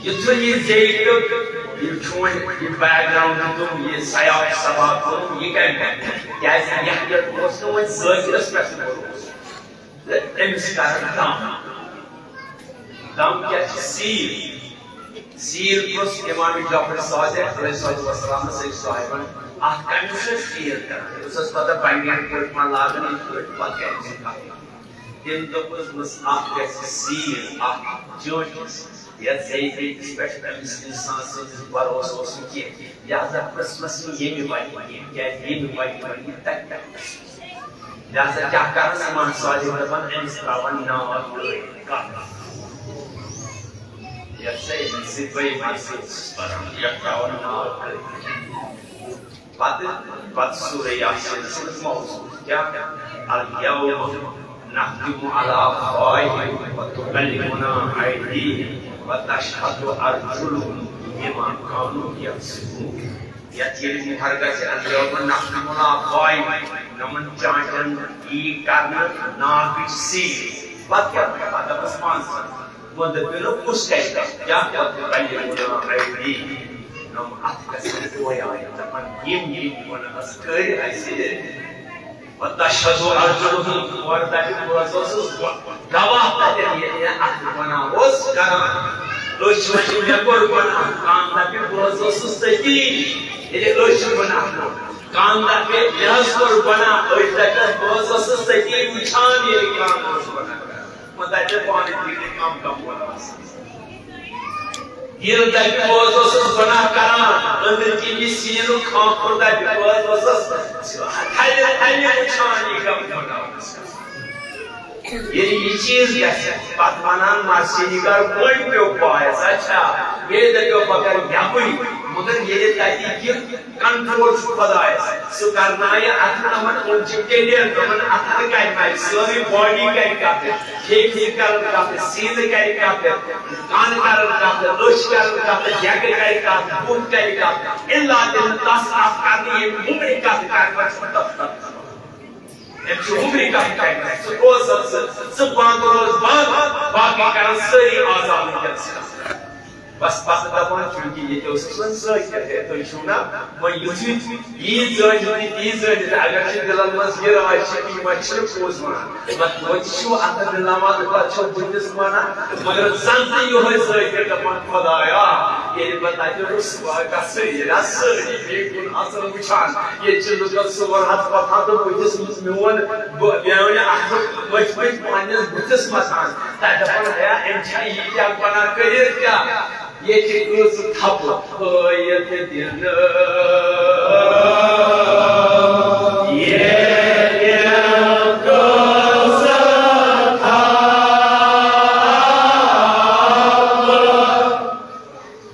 یُتھُے یہِ زیٚیہِ پیوٚو، یہِ چون یہِ بیک گراوُنڈ دیُتُم، یہِ سیاق سباق کوٚرُم، یہِ کَمہِ پٮ۪ٹھ؟ کیٛازِ یَتھ پٮ۪ٹھ اوس نہٕ وۄنۍ زٲژرَس پٮ۪ٹھ بھروسہٕ۔ تہٕ أمِس کَرَن دَم۔ دَم کیٛاہ چھِ؟ سیٖل۔ سیٖل پرٛژھ اِمام جعفر صادق علیہ الصلوۃ والسلامَس أکۍ صاحبَن، اَتھ کَمہِ سۭتۍ سیٖل کَران؟ أمِس ٲس پَتہ بَنہِ یِتھ پٲٹھۍ ما لاگَن، یِتھ پٲٹھۍ پَتہٕ کَمہِ سۭتۍ کَران۔ تٔمۍ دوٚپُس، دوٚپُس، اَتھ گژھِ سیٖل، اَتھ جٲنٛٹِس، یَتھ زیٚیہِ بیٚکِس پٮ۪ٹھ أمِس اِنسان سٕنٛدِس بھروسہٕ اوس نہٕ کینٛہہ۔ لہذا پرٛژھمَس نہٕ ییٚمہِ وَتہِ کینٛہہ، کیٛازِ ییٚمہِ وَتہِ وَنہِ یہِ تَتہِ پٮ۪ٹھ۔ لہذا کیٛاہ کَرَس؟ اِمام صادق دَپان، أمِس ترٛاوان ناو کٔرۍ کَتھ۔ یَتھ سا أمِس سۭتۍ بہٕ یِمَن سۭتۍ چھُس پَران، یَتھ ترٛاوان ناو کٔرۍ۔ پَتہٕ، پَتہٕ سورہ یاسینَس منٛز موضوع کیٛاہ؟ الیوم نختم علی افواہہم وتکلمنا ایدیہم وتشہد ارجلہم بما کانوا یکسبون۔ یَتھ ییٚلہِ مُہر گژھِ، الیوم نختم علی افواہہم، یِمَن چانٹَن یی کرنہٕ ناکٕچ سیٖل۔ پَتہٕ کیٛاہ؟ پَتہٕ دَپَس منٛز۔ وۄنۍ دَپیو نہٕ کُس کَتہِ کَتھ، کیٛاہ کَتھ؟ وتکلمنا ایدیہم۔ یِم اَتھٕ گژھن ڈویاے، دَپَن یِم یِم گۄناہَس کٔرۍ اَسہِ۔ وتشہد ارجلہم، اورٕ دَپہِ بہٕ حظ اوسُس گۄ-، گواہ تَتٮ۪ن ییٚلہِ مےٚ اَتھٕ گۄناہ اوس کران۔ أچھ وَنہِ مےٚ کوٚر گۄناہ، کان دَپہِ بہٕ حظ اوسُس تٔتی ییٚلہِ أچھ گۄناہ کوٚر۔ کان دَپہِ مےٚ حظ کوٚر گۄناہ، أچھ دَپٮ۪س بہٕ حظ اوسُس تٔتی وٕچھان ییٚلہِ کان اوس گۄناہ کران۔ وۄنۍ دَپہِ پانہٕ تہِ کم کم گۄناہ آسان۔ ییٚلہِ دَپہِ بہٕ حظ اوسُس گۄناہ کران، أنٛدٕرۍ کِنۍ یہِ سیٖنُک کھانٛکھُر دَپہِ بہٕ حظ اوسُس تھلہِ تھلہِ وٕچھان یہِ کم گۄناہ اوس کران۔ ییٚلہِ یہِ چیٖز گژھِ، پتہٕ وَنان مرثی نگار وۄنۍ پیوٚو پایَس، اچھا، بیٚیہِ دَپیو بہٕ کَرٕ یَپٲرۍ، مگر ییٚلہِ تَتہِ یہِ کنٹرول چھُ خۄدایَس، سُہ کرنایہِ اَتھٕ یِمَن، یِم چھِ ٹیٚلِیَن، یِمَن اَتھَن کَرِ مَرِ، سٲرٕے باڈی کَرِ کَتھٕ، پھیٚکہِ تہِ کَرَن کَتھٕ، سیٖنہٕ کَرِ کَتھٕ، کَن کَرَن کَتھٕ، أچھ کَرَن کَتھٕ، جٮ۪کہٕ کَرِ کَتھٕ، بُتھ کَرِ کَتھٕ، اِلا تٔمۍ تَس اَتھٕ کَرنہٕ ییٚمہِ وُمرِ کَتھٕ کَرِ پَتہٕ چھُ تَتھ تَتھ۔ أمۍ چھُ وُمرِ کَتھٕ کَرِ، ژٕ روز سا، ژٕ، ژٕ بنٛد روز بنٛد، باقٕے کَرَن سٲری آزاد وٕنکٮ۪نَس۔ بس، پتہٕ دپان، چونکہ ییٚتہِ اوسُس وۄنۍ ذٲکِر، ہے، تُہۍ چھِو نا وۄنۍ یُتھُے یی زٲنِتھ، یی زٲنِتھ، اگر چھِ دِلن منٛز یہِ راے چھِ، یِم چھِنہٕ پوٚز وَنان۔ مطلب، توتہِ چھِو اَتھ دِلَن منٛز، پتہٕ چھِو بٕتھِس وَنان، مگر زَن تہِ یِہوٚے ذٲکِر دَپان، خۄدایا، ییٚلہِ بہٕ تَتہِ رُسوا گژھٕ، ییٚلہِ اَتھ سٲری بیٚیہِ کُن اَژَن وٕچھان، ییٚتہِ چھِ لُکَن سُوَر ہَتھ وۄتھان تہٕ بٕتھِس منٛز میون، بہٕ، میٛانہِ اَتھٕ مٔتھۍ مٔتھۍ پنٛنِس بٕتھِس مَتھان۔ تَتہِ دَپان، ہے، أمۍ چھا یہِ کیٛاہ گۄناہ کٔرِتھ کیٛاہ؟ ییٚتہِ کۭژٕ تھپہٕ ہٲیِتھ دِنہٕ۔ ییٚتہِ کۭژٕ تھپہٕ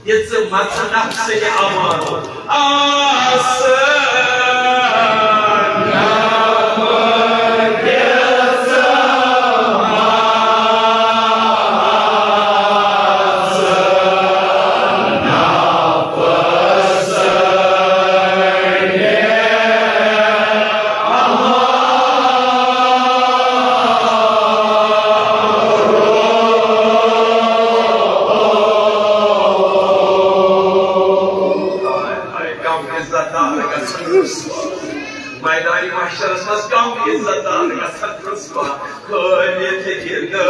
دِژٕ مژٕ نفسٕنۍ اَمانو۔ آسہٕ کم عزت دار گژھن رسوا۔ میدان محشرس منٛز کم عزت دار گژھن رسوا۔ خٲلِد گِنٛدٕ۔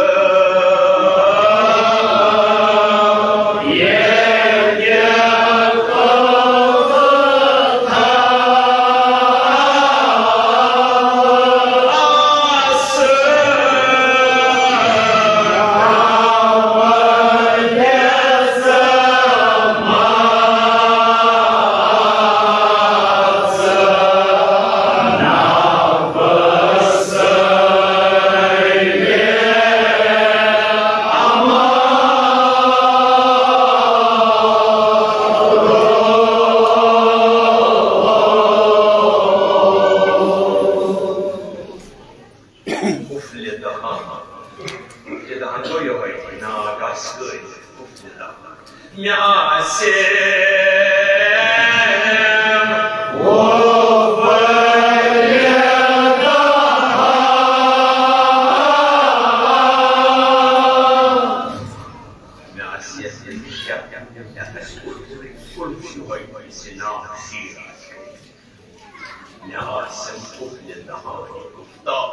قفلہِ دہان۔ قفلہِ دہان گوٚو یِہوٚے، ناگ آسہِ کٲلِتھ، قفلہِ دہان۔ مےٚ آسہِ قفلہِ دہان۔ مےٚ آسہِ یَتھ، یَتھ، یَتھ آسہِ کوٚڑمُت، کوٚڑمُت چھُ یِہوٚے، یُس یہِ ناو شیٖر آسہِ۔ مےٚ آسن قفلہِ دہانہِ گُفتار،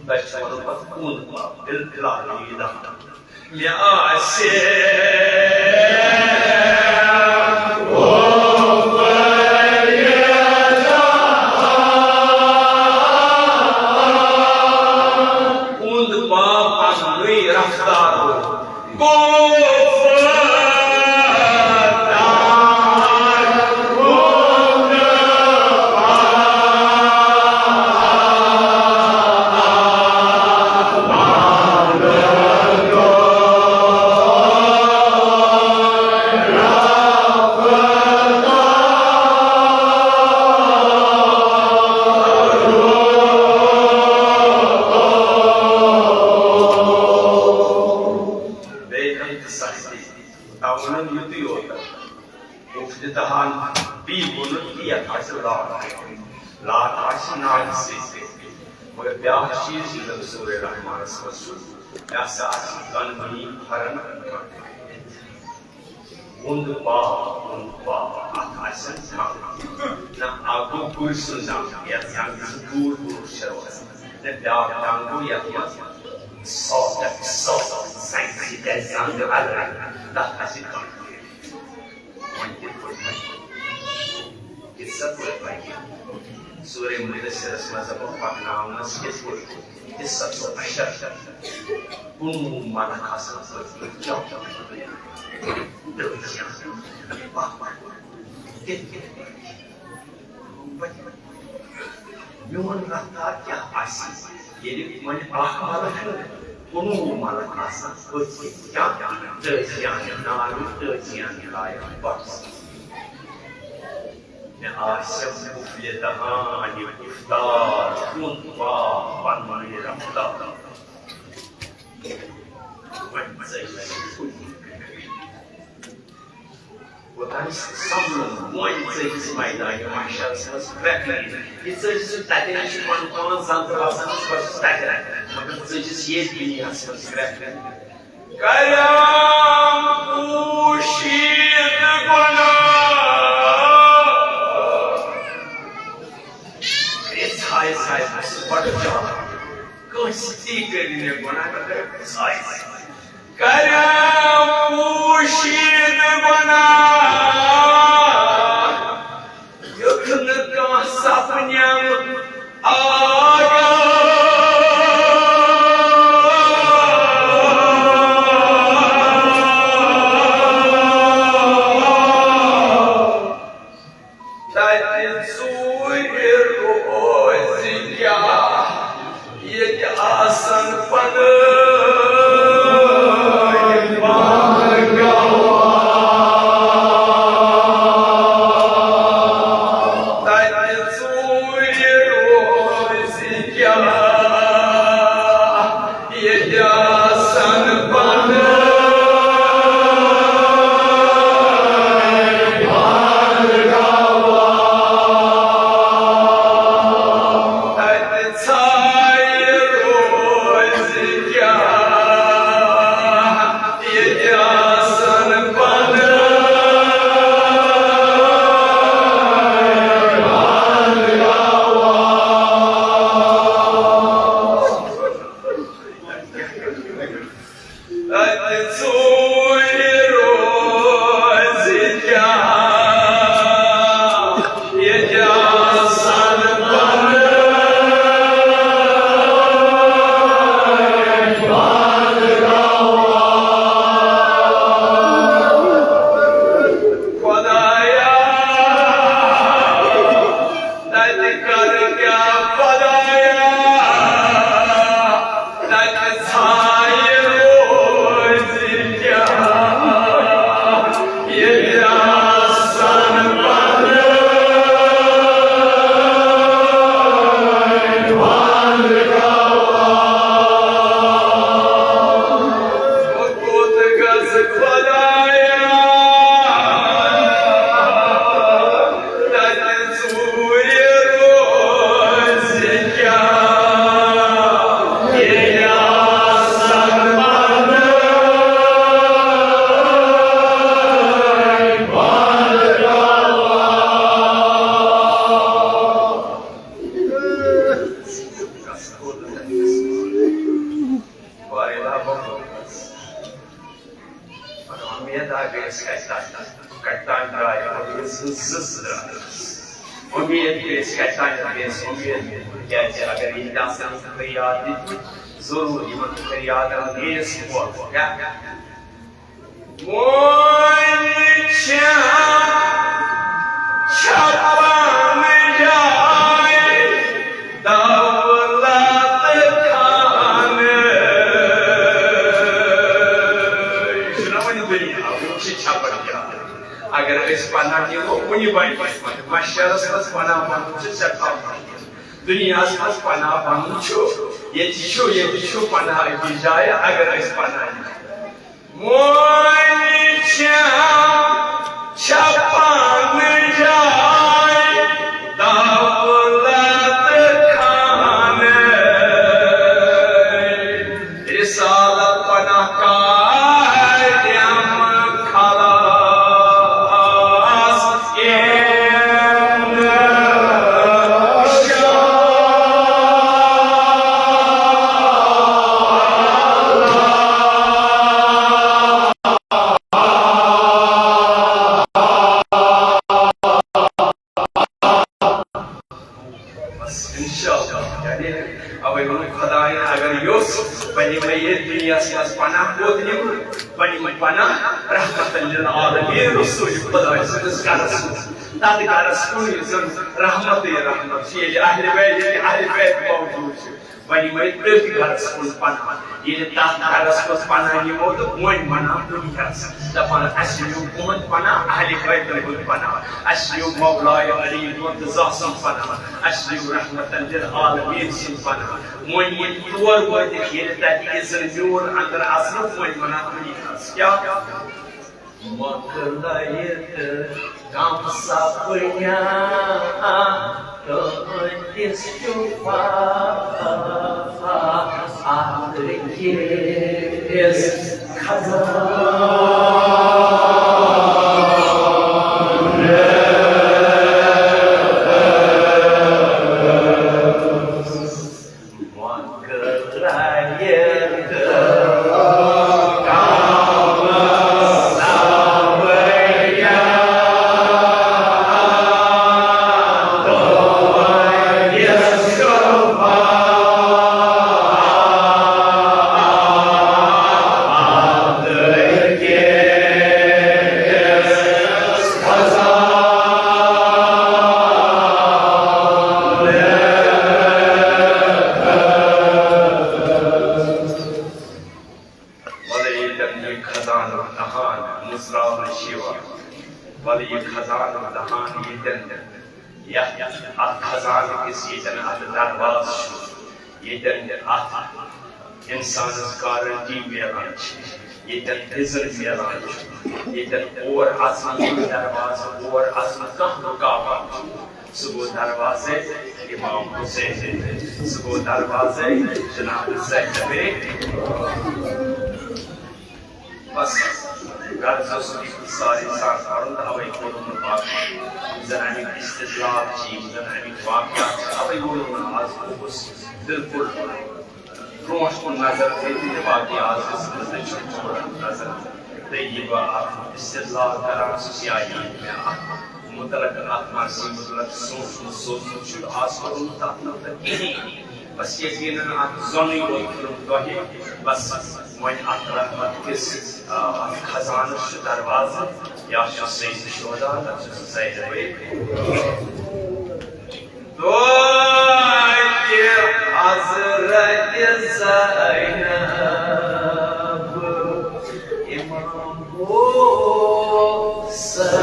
تۄہہِ چھُ وَنُن پَتہٕ کُن پَتھ، بِل-، بِلال عیٖد احمد۔ مےٚ آسہِ قفلہِ دہانہِ گُفتار۔ بیٚیہِ ہن تہٕ سختی۔ تَوَنَن یُتُے یوت۔ قفلہِ دہان بیٚیہِ ووٚنُن کہِ یَتھ آسہِ لات۔ لات آسہِ ناوِ سۭتۍ۔ مگر بیٛاکھ چیٖز یُس زَن سورہ رحمانَس منٛز چھُ، یہِ ہسا آسہِ قنوٕنی پھَرَن۔ وُنٛد پاو، وُنٛد پاو، اَتھ آسن ٹنٛگ۔ نہ اَکھ گوٚو گُرۍ سُنٛد ٹنٛگ، یَتھ زَنٛگہِ سُنٛد دوٗر دوٗر چھِ روزان۔ نہ بیٛاکھ ٹنٛگ گوٚو یَتھ منٛز سافٹ، سافٹ، سَنہِ سۭتۍ آسہِ زَنٛگہٕ اَلگ، تَتھ آسہِ ٹنٛگ۔ وۄنۍ کِتھ پٲٹھۍ بَنہِ؟ قصہ پٲٹھۍ بَنہِ۔ سورہ مدثرس منٛز دَپان پَکناونَس کِتھ پٲٹھۍ؟ قصہ چھُ اشر۔ کُنوُہ ملک آسان پٔتۍ کِنۍ۔ کیٛاہ، کیٛاہ، کِتھ پٲٹھۍ؟ میون رفتار کیٛاہ آسہِ، ییٚلہِ وۄنۍ اکھ ملک نہٕ، کُنوُہ ملک آسن أتھۍ کِنۍ۔ کیٛاہ؟ تٲجیانہِ نارِ، تٲجیانہِ لایق بس۔ مےٚ آسہِ قفلہِ دہانہِ گُفتار، کُن پاو پننُے رفتار۔ وۄنۍ ژٔج اوٚتام سمبلُن، وۄنۍ ژٔج أسۍ میدانِ محشرس منٛز کرٛٮ۪کھ لٔگِتھ۔ یہِ ژٔج سُہ تَتٮ۪ن چھِ پَنُن پان زَنتہٕ باسان، بہٕ چھُس تَتٮ۪ن، مگر ژٔجِس ییٚتہِ دُنیاہَس منٛز کرٛٮ۪کھ لٔگِتھ۔ کرم پوشید گناہ۔ یہِ ژھایہِ ژھایہِ بہٕ چھُس بَڑٕ چالاک۔ کٲنٛسہِ تہِ کٔرِو مےٚ گۄناہ، مےٚ کٔرِو ژھایہِ ژھایہِ۔ کرم پوشید گناہ، یُتھ نہٕ کانٛہہ سپنٮ۪م آگاہ۔ تَتہِ ژوٗرِ روزِ کیٛاہ، ییٚتہِ آسَن پَنٕنۍ بانٛگاہ۔ تَتہِ ژوٗرِ روزِ کیٛاہ، ییٚتہِ آسَن پَنٕنۍ بانٛگاہ۔ تَتہِ ژھایہِ روزِ کیٛاہ، گٔے أسۍ کَتہِ تام، کَتہِ تام درٛاے، اُمید ہٕنٛز زٕژ درٛاے۔ اُمید گٔے أسۍ کَتہِ تام، گٔے اَسہِ اُمید۔ کیٛازِ اگر ییٚتہِ آسہٕ ہن فریاد دِتمٕتۍ، ضروٗر یِمن فریادن گٔیَس موقعہٕ۔ کیٛاہ؟ وۄنۍ چھا چھپان جاے دولت خانٕچ؟ چھُنہ وۄنۍ دُنیا، وۄنۍ چھِ چھپان جاے۔ اگر أسۍ پناہ نِمو، کُنہِ بنہِ مشرس منٛز پناہ بنُن چھُ سٮ۪ٹھاہ مُشکِل۔ دُنیاہس منٛز پناہ بنُن چھُ، ییٚتہِ چھُ، ییٚتہِ چھُ پناہ أکِس جایہِ، اگر أسۍ پناہ نِمو۔ وۄنۍ چھا چھپان جاے دولت خانٕچ؟ رسالت پناہ کاریم خلاص اِن شاء اللہ۔ بس، انشاءاللہ۔ یعنی، اوے ووٚن خدایَن، اگر یوٚژھ، بہٕ نِمَے ییٚتہِ دُنیاہَس منٛز پناہ۔ کوٚت نِمہٕ؟ بہٕ نِمَے پناہ رحمتاً للعالمین رسول خداے سٕنٛدِس گرس منٛز۔ تَتھ گرس کُن یُس زَن رحمتٕے رحمت چھِ، ییٚتہِ اہلِ بیت، ییٚتہِ اہلِ بیت موجود چھِ۔ وۄنۍ یِمَے تٔتھۍ گرس کُن پناہ۔ ییٚلہِ تَتھ گرس منٛز پناہ نِمو تہٕ وۄنۍ وَنان دُنیاہَس، دَپان، اَسہِ نیوٗ تُہُنٛد پناہ، اہلِ بیتَن ہُنٛد پناہ، اَسہِ نیوٗ مولایہِ علی مرتضیٰ سُنٛد پناہ، اَسہِ نیوٗ رحمتاً للعالمین سُنٛد پناہ۔ وۄنۍ ییٚلہِ تور وٲتِکھ، ییٚلہِ تَتہِ اِذن میون اَندر اَژنُک، وۄنۍ وَنان دُنیاہَس کیٛاہ؟ مۄکلٲیِتھ غم سپنیٛا تُہٕنٛدِس چھُ پتہ، اَتھ کِس خزانس۔ وَلہٕ ییٚتٮ۪ن یہِ خزانُک دہان مُژراونہٕ چھُ یِوان، وَلہٕ یہِ خزانُک دہان ییٚتٮ۪ن، یَتھ، اَتھ خزانہٕ کِس ییٚتٮ۪ن اَتھ دروازٕ چھُ، ییٚتٮ۪ن اَتھ اِنسانَس گارنٹی میلان چھِ، ییٚتٮ۪ن اِذن میلان چھُ، ییٚتٮ۪ن اور اَژنہٕ دروازٕ، اور اَژنہٕ کانٛہہ رُکاوان چھُ۔ سُہ گوٚو دروازے امام حسین، سُہ گوٚو دروازے جناب زینب۔ بس، غرض اوس یہِ سارے سان پَرُن، تہٕ اَوَے کوٚرُن نہٕ باقٕے۔ یِم زَن اَمِکۍ استدلال چھِ، یِم زَن اَمِکۍ واقعات چھِ، اَوَے ووٚنُن نہٕ آز، بہٕ اوسُس بِلکُل برونٛٹھ کُن نظر تھٲوِتھ تہِ، باقٕے آز گٔژھ نہٕ دٔچھُن کھووُر نظر۔ تہٕ یہِ بہٕ اکھ استدلال کران چھُس، یا یہِ مےٚ اکھ مطلق، اکھ مرضی مطلق سوٗنٛچمُت، سوٗنٛچمُت چھُ، آز کوٚرُن نہٕ تَتھ مطلب کِہیٖنۍ۔ بس یقیناً اکھ زۄنٕے یوت کوٚرُم تۄہہِ، بس وۄنۍ اَتھ رحمت کِس، آ، اَتھ خزانَس چھُ دروازٕ، یا چھُ سید شہدا، نتہٕ چھُ سُہ زینبٕے۔ توتہِ حضرت زینب امام حسین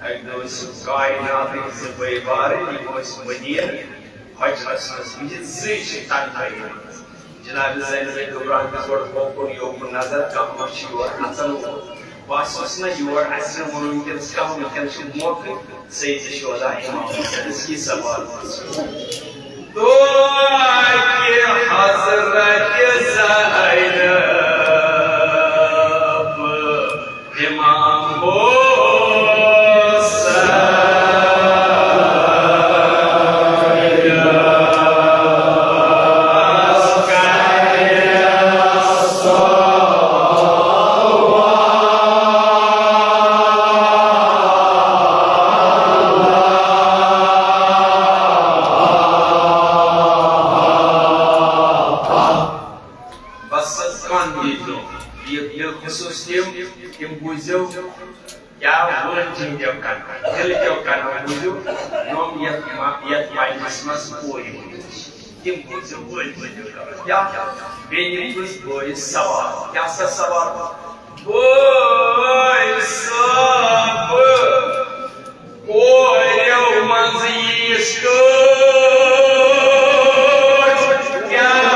اَکہِ دۄہ ٲسۍ کائناتٕکۍ زٕ بٲے بارٕنۍ، یِم ٲسۍ مدیٖنہٕ حجرس منٛز، یِہنٛدۍ زٕے چھِ تنہٲیی منٛز۔ جناب زینب کبریٰ ہن دِژ گۄڈٕ ہوکُن یوکُن نظر، کانٛہہ ما چھُ یور اَژن وول۔ باسیوس نہ یور اَژِ نہٕ وۄنۍ وٕنکیٚنس کانٛہہ، وٕنکیٚنس چھُ موقعہٕ سید شہدا امام حسینس یہِ سوال پرژھُن۔ توکہِ حضرت زینب امام حسین۔ بس کن دیٖزیو۔ یہِ بالخصوٗص تِم، تِم بوٗزِو، کیٛاہ وٲلۍ جِنٛدیو کَنو، دِلہٕ کیو کَنو بوٗزِو، یِم یَتھ ما-، یَتھ مجلِس منٛز پورِ وٕنِو۔ تِم بوٗزِو وٲلۍ جِنٛدیو کَنو۔ کیٛاہ؟ بیٚنہِ کُس بٲیِس سوال؟ کیٛاہ سا سوال؟ بٲے صٲب، کوریو منٛز ییٖژ کٲج کیٛازِ؟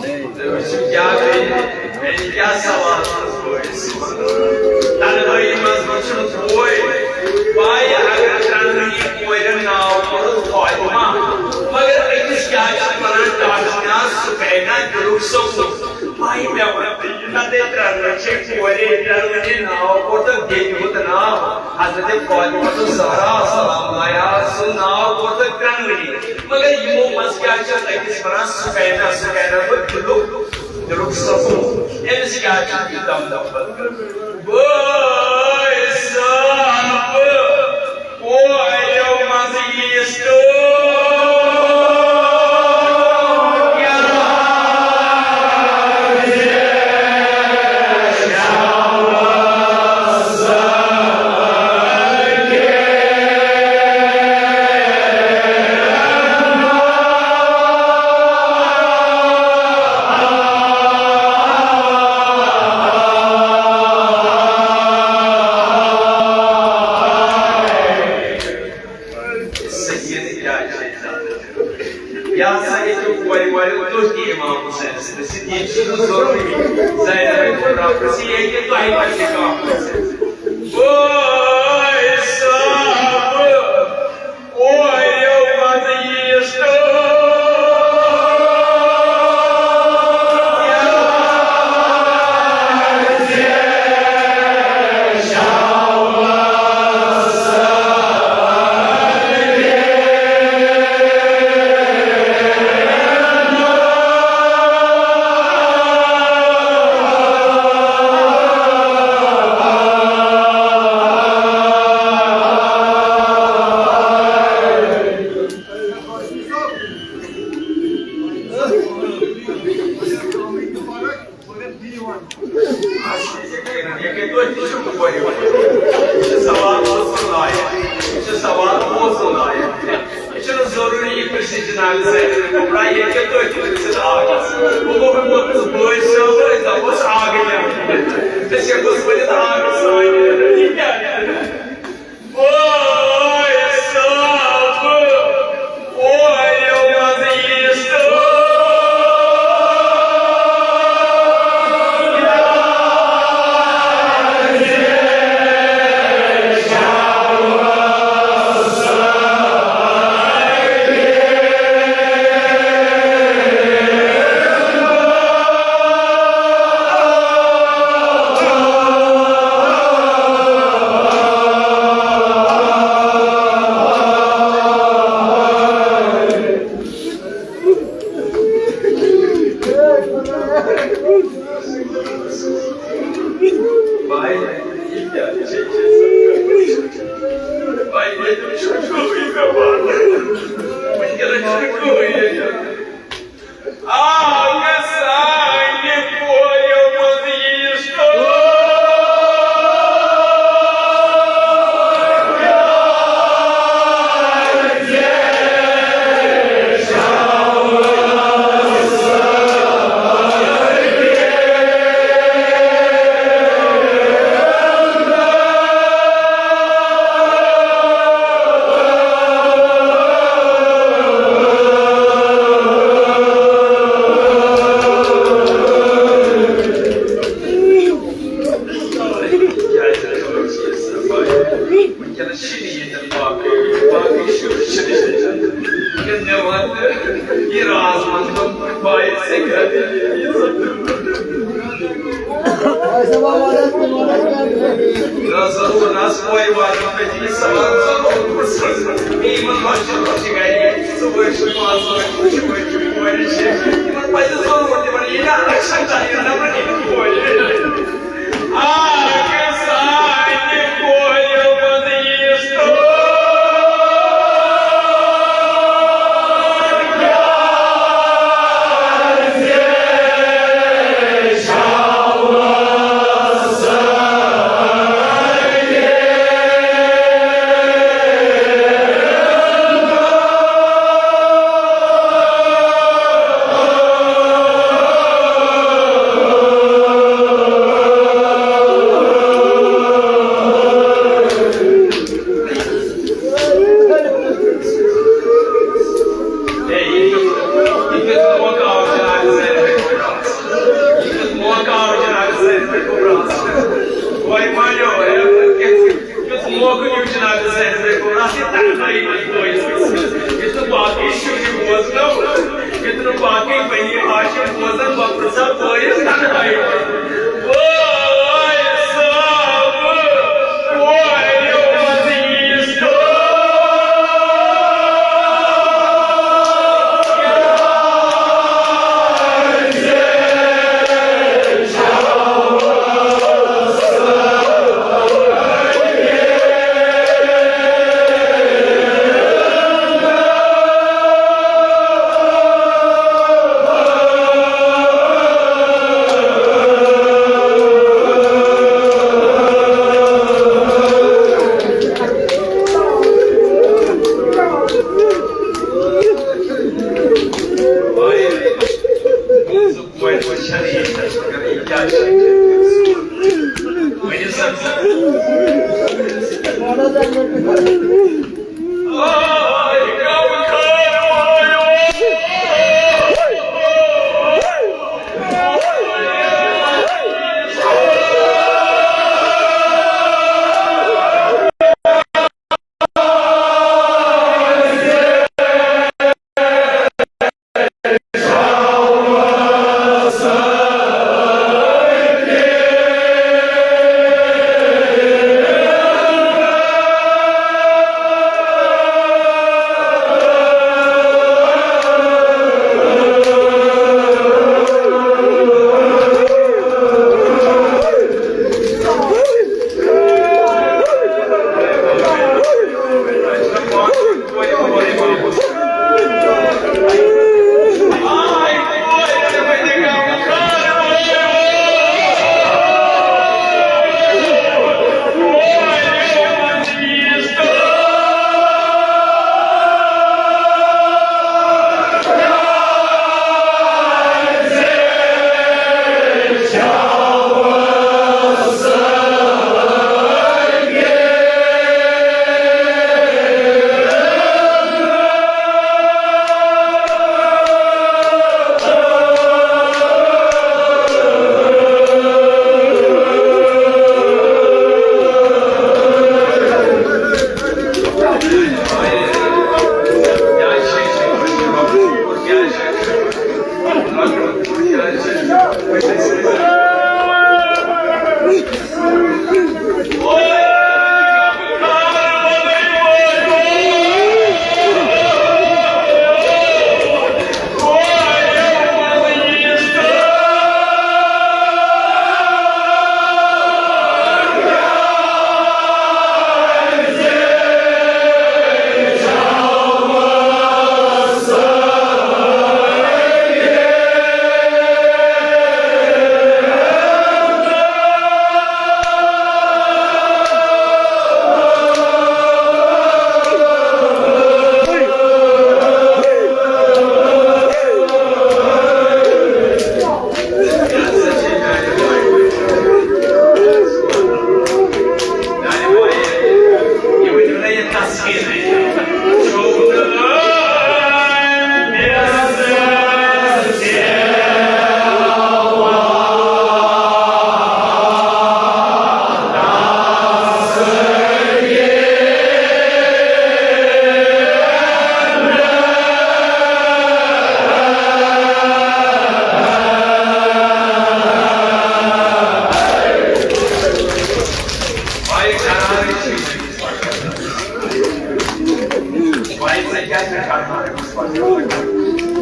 تُہۍ وٕچھِو کیٛاہ بیٚیہِ، بیٚیہِ کیٛاہ سوال چھُ بٲیِس؟ تنہٲیی منٛز وٕچھُن بوے، بایہِ اگر ترٛنہٕ یی کورٮ۪ن ناو کوٚرُکھ فاطمہ، مگر أمِس کیٛازِ چھِ وَنان ڈاکٹر ناو سُکینہ دِلُک سکوٗن؟ بایہِ مےٚ وَن تہٕ یہِ نہ تہِ ترٛنہٕ چھِ کورے، ترٛنہٕ ناو کوٚرُکھ دیٚنہِ ہُنٛد ناو حضرت فاطمہ الزہرا سلام علیہا سُنٛد ناو کوٚرُکھ ترٛنہٕ۔ مگر یِمو منٛز کیٛاہ چھِ أکِس وَنان سُکینہ، سُکینہ گوٚو دِلُک، دِلُک سکوٗن۔ أمِس کیٛاہ چھِ یہِ دم دم پتہٕ کران؟ بٲے صٲب، کوریو منٛز ییٖژ کٲج کیٛازِ؟ سید کیٛاہ چھِ یہِ ہسا ییٚتیُک کورِ واریو تُہۍ تہِ امام حسینس پرٛژھِو، یہِ چھُنہٕ ضروٗری زینب کُبرا پرٛژھِو، یہِ ہیٚکہِ تۄہہِ پتہٕ تہِ کانٛہہ پرٛژھِتھ۔ بٲے صٲب، کوریو منٛز ییٖژ کٲج یہِ چھُ سوال بوزُن لایق۔ یہِ چھُ سوال بوزُن لایق۔ یہِ چھُنہٕ ضروٗری یہِ پرٛژھِ جناب زینب کُبرا، ییٚتہِ تُہۍ تہِ پرٛژھِو آغس۔ بہٕ گوٚو مےٚ پوٚتُس بٲے صٲب، أسۍ دَپوس آغہٕ کیٛاہ؟ أسۍ ہٮ۪کوس ؤنِتھ آغہٕ سانہِ۔ یہِ کیٛاہ؟ بٲے صٲب، اورٕ یِوان یہِ سوز۔ یہ راز منٛز تِم پایہِ سِکھ۔ ضروٗر آسہِ پورِ والٮ۪ن پٮ۪ٹھ یہِ سوال ضروٗر پرٛژھُن۔ یِمن مسجد چھِ گرِ، صُبحٲے چھِ پانٛژھ بجہِ، صُبحٲے چھِ کورِ چھِ۔ یِمن پَزِ ضروٗر تِمن یہِ نہ رَکشن چاہیے نمبر یہِ کورِ۔ آ، سانہِ کورِ منٛز یہِ یُتھ موقعہٕ دیُت جناب زہرِ گوٚبرس یہِ تنہٲیی منٛز بٲیِس گژھنَس۔ یُتھ نہٕ باقٕے شُرۍ بوزنو، یُتھ نہٕ باقٕے بنی ہاشم بوزن، بہٕ پرٛژھا بٲیِس تنہٲیی منٛز۔ بٲے صٲب، کورِ منٛز ییٖژ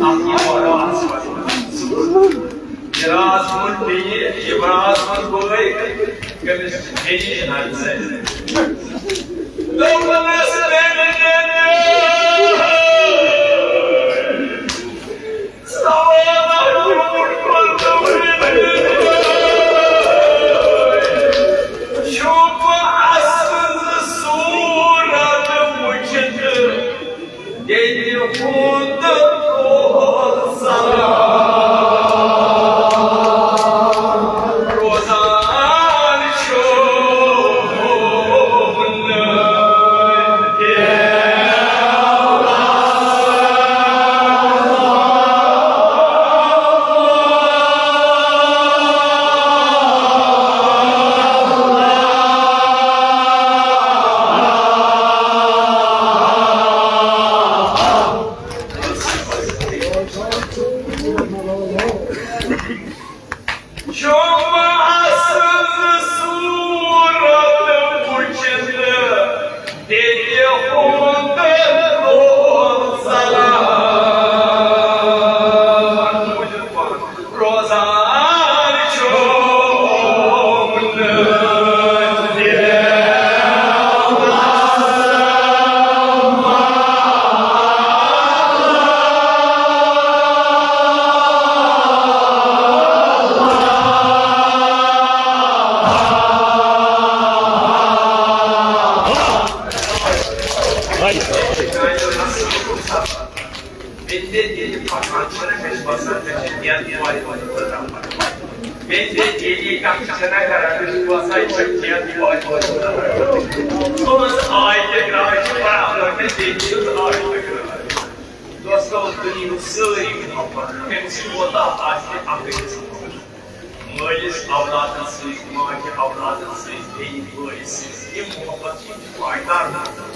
اکھ یہِ راز وَنُن۔ یہِ راز ووٚن بیٚیہِ، یہِ راز ووٚن بٲے، کٔمِس بیٚیہِ چھِ نظر۔ دوٚپمَس، چھُم اَسُن صوٗرت وٕچھِتھ، ییٚلہِ ہُنٛد روزان چھُ۔ چھُم اَسُن صوٗرت وٕچھِتھ، دِتہِ ہُنٛد روزان۔ روزان چھُ۔ مےٚ تہِ ییٚلہِ پَکان چھُنہ، مےٚ چھُ باسان، مےٚ چھُ دٮ۪د وارِ وارِ خٲطرٕ پَکان۔ مےٚ تہِ ییٚلہِ یہِ کَتھ چھَنہ کَران، مےٚ چھُ باسان، یہِ چھےٚ دٮ۪د وارِ وارِ خٲطرٕ۔ تُہٕنٛز آے تہِ گرٛاے چھِ برابر مےٚ دٮ۪دِ ہٕنٛز آے تہِ گرٛاے۔ دوستو، دُنیاہُک سٲری محبت، کٔمِس کوتاہ آسہِ، اَکھ أکِس محبت۔ مٲلِس اولادن سۭتۍ، ماجہِ اولادن سۭتۍ، بیٚنہِ بٲیِس سۭتۍ، یہِ محبت چھِ پایدار روزان۔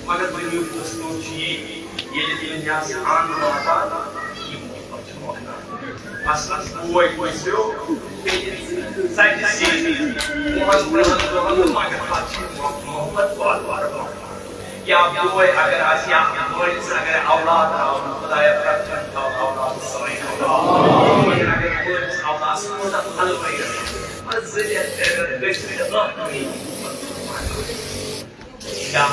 مگر دُنیہُک دستور چھُ یی، ییٚلہِ دُنیاہس اَنٛد واتان، یہِ محبت چھُ مۄکلان۔ مثلاً بوے گُزریو، بیٚیہِ ژَتجی سۭتۍ، وُہَن ترٕٛہَن دۄہَن، مگر پتہٕ چھُ محبت وارٕ وارٕ مۄکلان۔ یا بوے اگر آسہِ، یا مٲلِس اگر اولاد آو، خدایا پرٛٮ۪تھ کانٛہہ تھاو اولاد سٲنۍ اولاد۔ مگر اگر مٲلِس اولاد کوٗتاہ حلوٲیی، بس زٕ رٮ۪تھ ترٛےٚ رٮ۪تھ گٔژھِتھ تہِ ٲخری۔ یا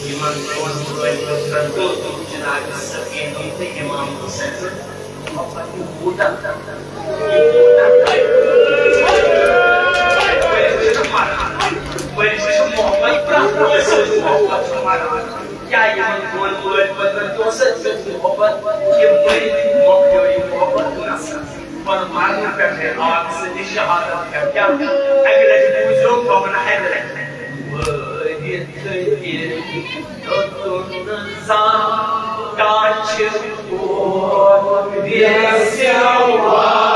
یِمن دۄن بٲے پٔترن دوٚپ جناب سکیٖنی تہٕ امام حسین۔ کیا یِمن دۄن بٲے پٔترن تہِ اوس اَتہِ سۭتۍ محبت؟ یِم مٔرۍ مۄکلیو یہِ محبت نسا۔ پَنُن مرنہٕ پٮ۪ٹھَے آو سُہ تہِ شہادت پٮ۪ٹھ۔ کیٛاہ اَکہِ لَٹہِ بوٗزیو پَوَن ہَتہِ لَٹہِ۔ مٲرِتھ تہِ دوٚپُن زانٛہہ کانٛہہ چھِ پوٚر ویسٮ۪وان۔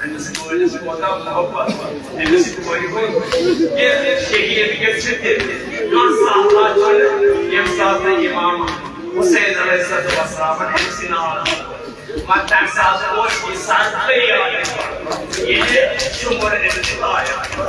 أمِس مٲلِس کوتاہ محبت، أمِس کورِ ہُنٛد ییٚلہِ شہیٖد گٔژھِتھ تہِ کانٛہہ سہلہ چھُنہٕ، ییٚمہِ ساتہٕ امام حسین علیہ الصلوۃ والسلامن أمِس ناو دیُت۔ مگر تَمہِ ساتہٕ اوس یہِ سر فریاد ییٚلہِ شُمُر أمِس لایق۔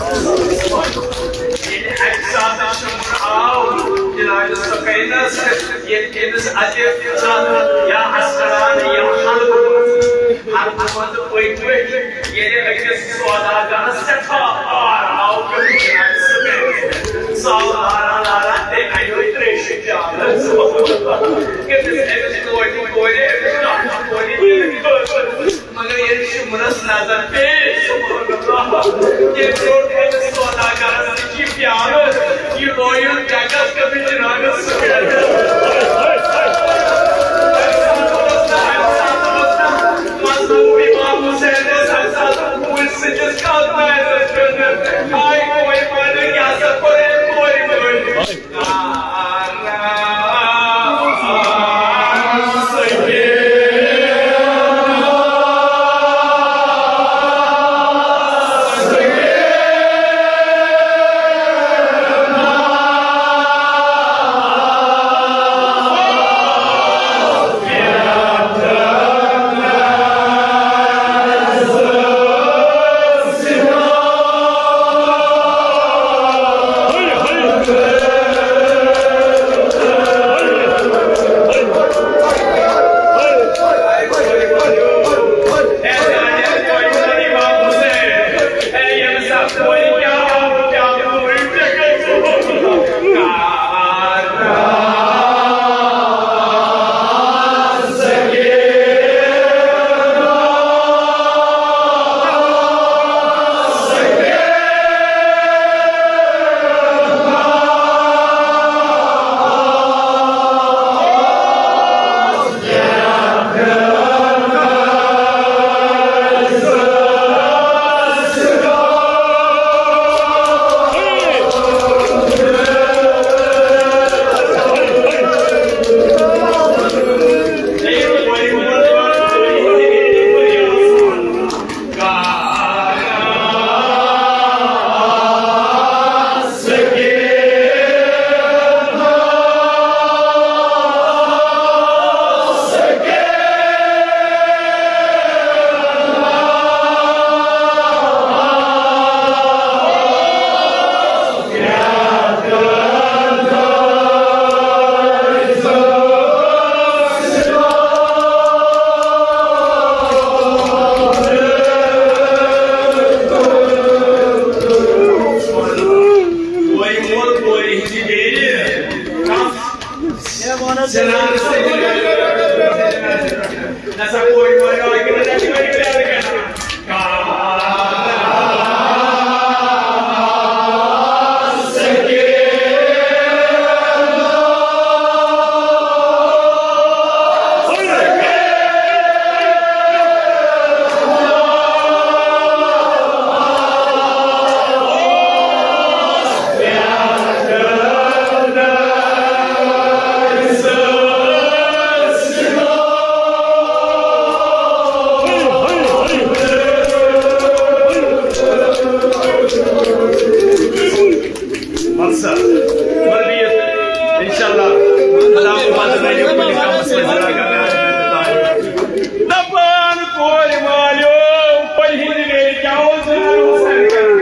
ییٚلہِ اَکہِ ساتہٕ شُمُر آو جناب سکینس، ییٚلہِ أمِس اَتہِ زَن یا اَسران یا حلقہٕ منٛز، حلقہٕ منٛز پٔکۍ پٔکۍ ییٚلہِ أکِس سوداگرس سٮ۪ٹھاہ آر آو پیوٚمُت، سُہ گژھِ، سُہ آو لاران لاران، تٔمۍ اَنیو تریشہِ پیالہٕ۔ کٔمِس أمِس لوگ مگر ییٚلہِ شُمرس نظر پیٚیہِ، سبحان اللہ، تٔمۍ روٚٹ أمِس سوداگرس نِش یہِ پیالہٕ، یہِ لویُن ڈٮ۪کس کٔرِتھ چنارس سۭتۍ۔ مظلوم امام حسین اوس اَمہِ ساتہٕ کوٗرِ سٕنٛدِس کتھ نظرس منٛز۔ ہاے کوے پانہٕ کیٛاہ سا کوٚر أمۍ کورِ مٲلۍ۔ مقصد۔ مگر بِہِتھ، انشاءاللہ، اللہ پاک تعالیٰ کُنہِ کمس منٛز زِندٕ کرنہٕ۔ دپان کورِ مالیو، تۄہہِ ہٕنٛدِ گرِ کیٛاہ اوس زنان حسین کران؟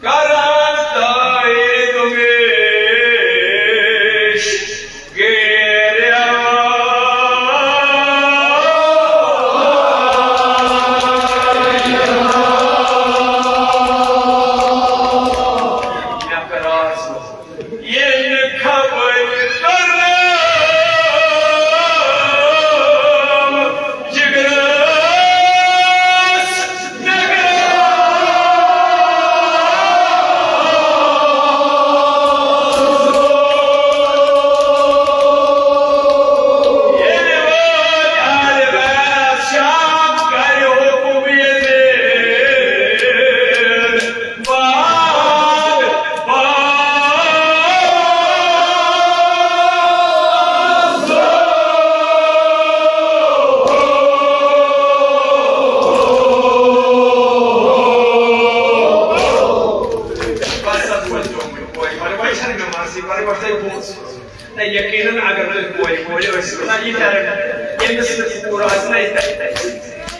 کران تایید میش گیریا۔ ییٚلہِ خبر کٔرٕم جگرس نگرس۔ ییٚلہِ وٲتۍ عالمس شام کرِ حکم ییٚتہِ۔ باد، باد۔ بس، اتھ منٛز چھُ وۄنۍ، وۄنۍ، وۄنۍ چھَنہٕ مےٚ مرضی، وۄنۍ، وۄنۍ تۄہہِ بوٗز۔ نہ، یقیناً اگر تُہۍ کورِ، کورِ ٲسِو، نہ، یہِ تَرِ، ییٚمِس کوٗر آسہِ نہ، یہِ تَرِ۔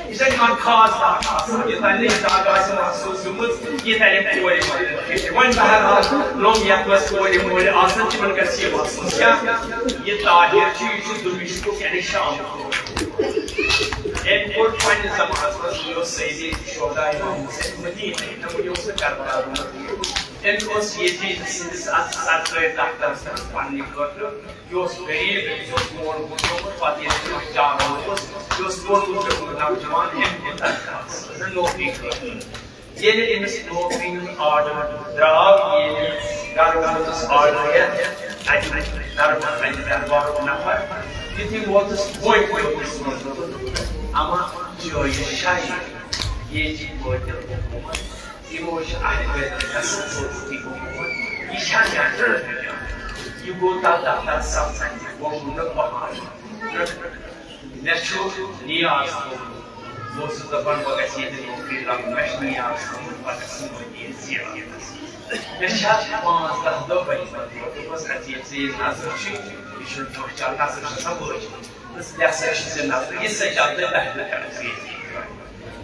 یہِ چھےٚ یِمن خاص دگ آسان، یہِ تَرِ نہٕ، یہِ دگ آسہِ محسوٗس گٔمٕژ، یہِ تَرِ کورِ منٛز۔ وۄنۍ بہرحال لوٚم یَتھ منٛز کورِ مورِ آسان، تِمن گژھِ یہِ محسوٗس۔ کیٛاہ؟ یہِ طاہر چھُ، یہِ چھُ دُمِشقُک، یعنی شامُک۔ أمۍ کوٚر پننِس زمانس منٛز، یہِ اوس سید شہدا امام حسین مدیٖنہ، نہ، یہِ اوس نہٕ کربلا گوٚمُت۔ أمۍ اوس ییٚتہِ سٕنٛدِس اَتھ سرکٲرۍ دفترس منٛز پننہِ خٲطرٕ، یہِ اوس غریٖب، أمِس اوس مول موج تھوٚومُت، پتہٕ ییٚلہِ أمۍ چاروُن اوس، یہِ اوس پوٚرمُت لیوٚکھمُت نوجوان، أمۍ کوٚر درخواست نوکری خٲطرٕ۔ ییٚلہِ أمِس نوکری ہُنٛد آرڈر درٛاو، ییٚلہِ گرٕ ووتُس آرڈر ہٮ۪تھ، اَتہِ دربار، اَتہِ دربارُک نفر، یُتھُے ووتُس، بوے ووتُس، اما جٲیِز شاید، ییٚتہِ وٲتِتھ حکوٗمت۔ یِمو چھِ اَتھ پٮ۪ٹھ اَصٕل پٲٹھۍ تہِ گوٚمُت۔ یہِ چھا مےٚ ٹٲٹھۍ جان؟ یہِ گوٚو تَتھ دفتر سَمکھان، یہِ گوٚو نہٕ پَہَن۔ مےٚ چھُ نیاز تھوٚومُت۔ بہٕ اوسُس دَپان، بہٕ گژھٕ ییٚتہِ نوکری لَگُن۔ مےٚ چھُ نیاز تھوٚومُت، بہٕ گژھٕ مٔدیٖنہٕ زِیارتَس۔ مےٚ چھِ اَتھ پانٛژھ دَہ دۄہ بٔرۍ مٕتۍ۔ دوٚپمَس، اَدٕ ییٚلہِ ژےٚ یہِ نظر چھُے، یہِ چھُنہٕ کانٛہہ چَل، نظر چھِ سا وٲج۔ یہِ ہسا چھِ ژےٚ نظر، یہِ سا چھِ اَتھ تۄہہِ بہتر کران۔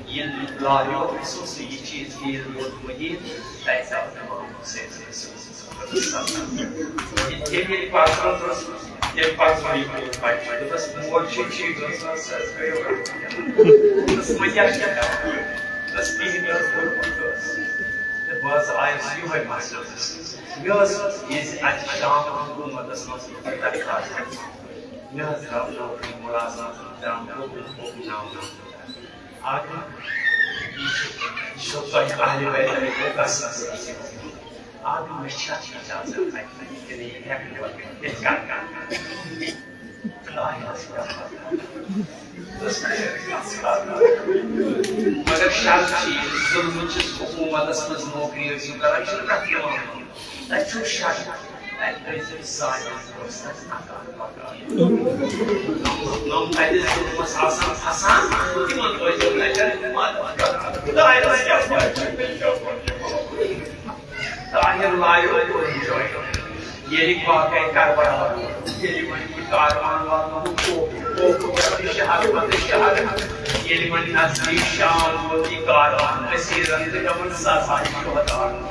یہِ لایو سُہ، یہِ چیٖز، یہِ روٗد مٔدیٖن، تَتہِ آو تِمو سۭتۍ۔ ییٚلہِ پَتہٕ روٗدُس، ییٚلہِ پَتہٕ یہِ کوٚر پَتہٕ، دوٚپُس، مول چھُے ٹھیٖک، دوٚپُس، نہ، سُہ حظ گٔیو۔ دوٚپُس، وۄنۍ کیٛاہ چھِ کران؟ دوٚپُس، کِہیٖنۍ نہٕ حظ، کوٚرمُت اوس۔ تہٕ بہٕ حظ آیَس یِہوٚے مسلہٕ۔ مےٚ ٲس یہِ زِ اَتہِ شام حکوٗمتَس منٛز درخاست۔ مےٚ حظ درٛاو نوکری مُلازمت، درٛاو نوکری، نوکری ناو۔ اَکھ، یہِ چھُ تۄہہِ اہلِ بیتَن ہُنٛد قسم۔ اَکھ، مےٚ چھا اِجازت اَتہِ کِنہٕ یہِ ہٮ۪کہٕ بہٕ یِتھ کٔنۍ کٔرِتھ؟ خۄدایَس کیٛاہ پَتہ۔ مگر شرط چھِ یہِ، ظُلمٕچِس حکوٗمتَس منٛز نوکری ٲسِو کران، یہِ چھُنہٕ کَتھ یِوان۔ تَتہِ چھُ شک۔ تَتہِ ٲسۍ سانٮ۪ن دوستن اَکار پَکان۔ یِم تَتہِ ظُلمَس آسان پھسان، تِمن ٲسۍ تَتٮ۪ن مدد کران۔ خۄدایَس کیٛاہ پَتہ۔ طاہر لایو کوٚر enjoy۔ ییٚلہِ واقعے کربلا، ییٚلہِ وۄنۍ یہِ کاروان واتنووُکھ کوفہٕ، کوفہٕ پٮ۪ٹھٕ شہر پتہٕ شہر، ییٚلہِ وۄنۍ نزدیٖک شام ووت، یہِ کاروان اسیرن تہٕ یِمن سزا شہداہن۔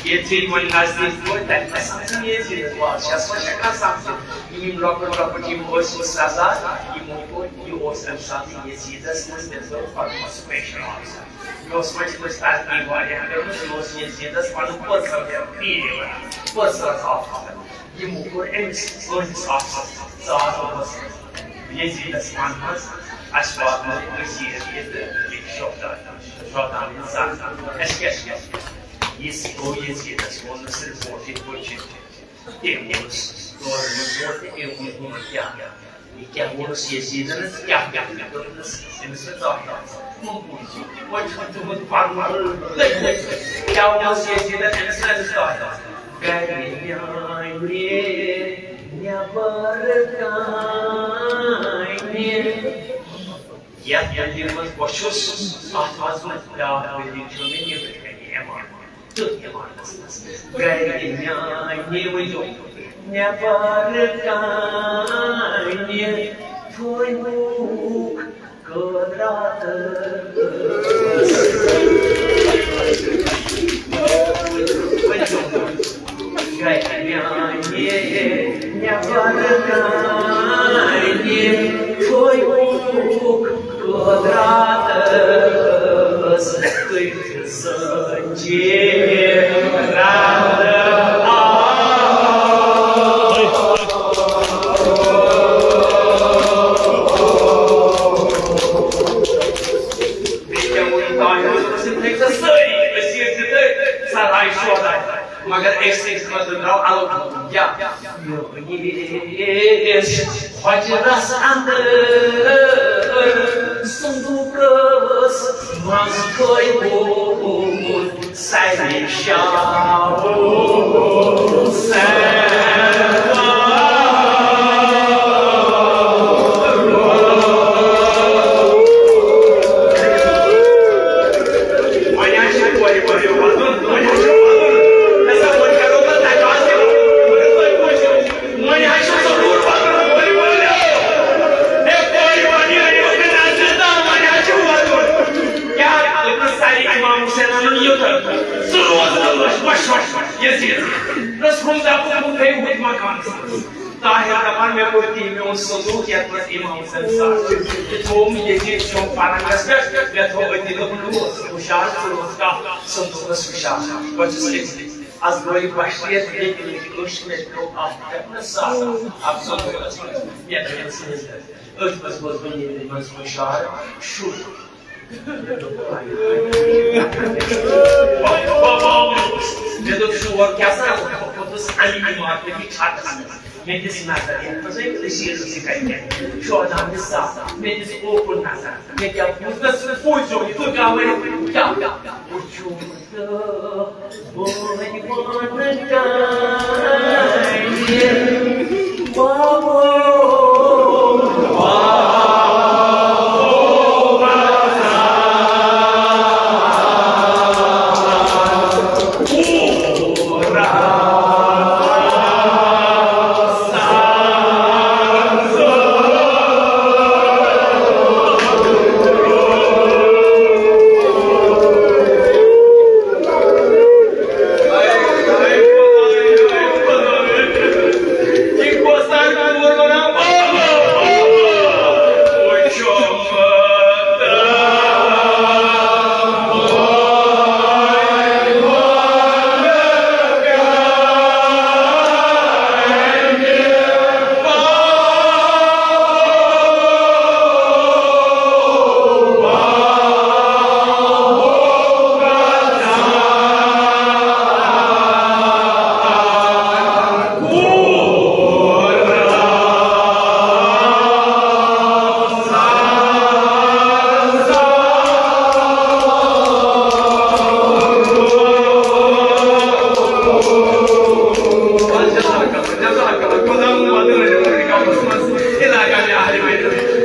ییٚتہِ ییٚلہِ وۄنۍ نزدیٖک ووت، تَتہِ نَس سَمکھِ ییٚتہِ بادشاہَس منٛز ہٮ۪کان سَمکھِتھ۔ یِم لۄکٕٹۍ لۄکٕٹۍ یِم ٲسۍ سزا، یِمو کوٚر، یہِ اوس اَمہِ ساتہٕ یزیٖدَس منٛز تٔمۍ سُنٛد پَنُن special officer۔ یہِ اوس وۄنۍ تٔمِس ترقی واریاہ کٔرمٕژ، یہِ اوس یزیٖدَس پَنُن personal favourite، personal officer۔ یِمو کوٚر أمِس سٲنِس officerس ژاس، دوٚپمَس، یزیٖدَس وَن حظ، اَسہِ واتنٲے أسۍ یہِ، یہِ تہٕ یہِ شوقدار، شوقدار اِنسان۔ اَسہِ کیٛاہ چھِ؟ یہِ گوٚو یزیٖدَس، ووٚن نہٕ صرف ووٹ یِتھ پٲٹھۍ چھِ۔ تٔمۍ ووٚنُس، تورٕ ووٚن تورٕ تہٕ تٔمۍ ووٚن ہُمَن کیٛاہ کیٛاہ۔ یہِ کیٛاہ ووٚنُس یزیٖدَن، کیٛاہ کیٛاہ کیٛاہ دوٚپنَس؟ أمِس چھِ ظاہر آسان۔ وۄنۍ چھُ تُہُنٛد پَرُن۔ کیٛاہ ووٚنُس یزیٖدَن؟ أمِس چھِ أمِس ظاہر آسان۔ گَرِ میٛانہِ نٮ۪بَر کَنہِ۔ یَتھ building منٛز بہٕ چھُس، اَتھ منٛز بیٛاکھ building چھُ مےٚ نیٚبرٕ کَنہِ عمارت۔ تٔتھۍ عمارتس منٛز۔ گرِ میانہِ ؤنِو، نٮ۪بر کانہِ تھوٚوُکھ قٲدراتس۔ سجے رنگ آ۔ بیٚیہِ کیٛاہ ووٚن طاہرَس؟ دوٚپُس، یِم تھٲوۍ ژےٚ سٲری أسیٖر تہِ تٔتھۍ سرایہِ شوہداے، مگر أکۍ سٕنٛدِ خٲطرٕ درٛاو الگ۔ کیٛاہ؟ میٲنِس حجرس اندر صندوقس منٛز تھٲومُت سرِ شاہ حسین۔ وۄنۍ حظ چھِ کورِ وۄنۍ وَدُن، وۄنۍ حظ چھُ وَدُن۔ نسا وۄنۍ کَرو نہٕ تجاوز تہِ، وۄنۍ حظ چھُ ضروٗر وَدُن، کورِ وٲلِو۔ ہے، کورِ وٲلِو، أنِو تہٕ نظرِ تَل، وۄنۍ حظ چھُ وَدُن۔ کیٛاہ دوٚپمَس، سَرِ اِمام حُسینَن اوٚن یوٚتَن، ژٕ روز نہٕ وَش وَش یزیٖد۔ دوٚپمَس، ہُم دَپُکھ، ہُم تھٲیِو ہُتھ مکانَس منٛز۔ طاہر دَپان، مےٚ کوٚر تی میون صندوٗق، یَتھ منٛز اِمام حُسین سَر چھُ۔ یہِ تھوٚوُم ییٚتی، ژھیوٚم پَلنٛگَس پٮ۪ٹھ، مےٚ تھوٚو أتی، دوٚپُن، روز ہُشار، ژٕ روز کَتھ صندوٗقَس ہُشار۔ بہٕ چھُس أتی۔ اَز گوٚو یہِ بشریت، ییٚتہِ ییٚتہِ أچھ مےٚ پیوٚو اَتھ پٮ۪ٹھ نہ سَر، اَتھ صندوٗقَس پٮ۪ٹھ، یَتھ منٛز أتھۍ منٛز گوٚو ییٚتہِ منٛز ہُشار شُر۔ مےٚ دوٚپ، شور کیٛاہ سا؟ بہٕ کھوٚتُس اَمی عمارتہِ چھتس منٛز۔ مےٚ دِژ نظر، یَتھ منٛز أمۍ أسیٖر ٲسۍ کَتہِ کَتہِ، شوہداہن دِژ سَتھ۔ مےٚ دِژ اوکُن نظر۔ مےٚ کیٛاہ بوٗز؟ مےٚ سُہ بوٗزیو، یہِ تُہۍ کیٛاہ ؤنِو؟ کیٛاہ؟ وٕچھِو تہٕ بہٕ وَنہِ پانہٕ کَنہِ۔ بابو، بابو،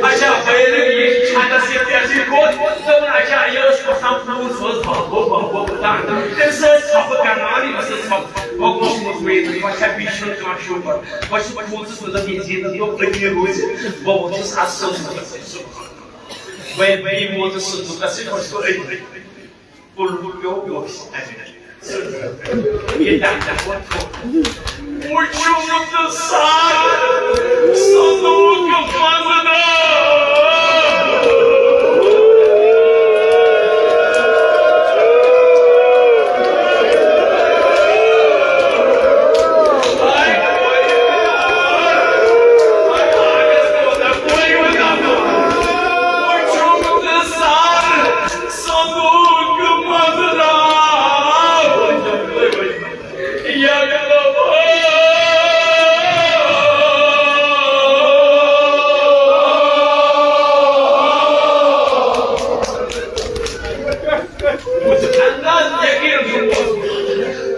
اچھا، بہٕ ییٚلہِ یہِ چھَکَس یہِ تیزٕے کوٚت، دوٚپُن، اچھا، یہِ ٲس وۄتھان پوٗژ ٲس بہبو، بہبو وۄتھان۔ تٔمِس ٲسۍ ژھۄپہٕ کَرناوان، یہِ ٲس ژھۄپہٕ۔ بہٕ گوٚژھ نہٕ وۄنۍ، وۄنۍ چھا بیٚیہِ چھُنہٕ کانٛہہ شُر پَتہٕ۔ وۄنۍ چھُ پوٗژَس منٛز ییٚتہِ ییٚتٮ۪تھ گوٚو أتی روٗزِتھ، بہٕ ووتُس اَتھ صندوٗقَس سۭتۍ صُبحن۔ وۄنۍ ییٚلہِ بہٕ ووتُس صندوٗقَس سۭتۍ، وۄنۍ چھُس بہٕ أتی۔ کُلُل پیوٚو، یہِ اوس اَمہِ۔ یہِ ڈاکٹر ووت تھوٚد۔ وٕچھُم تہٕ سَر، صندوٗق منٛز درٛاو۔ وٕچھُم تہٕ سَر، صندوٗق منٛز درٛاو۔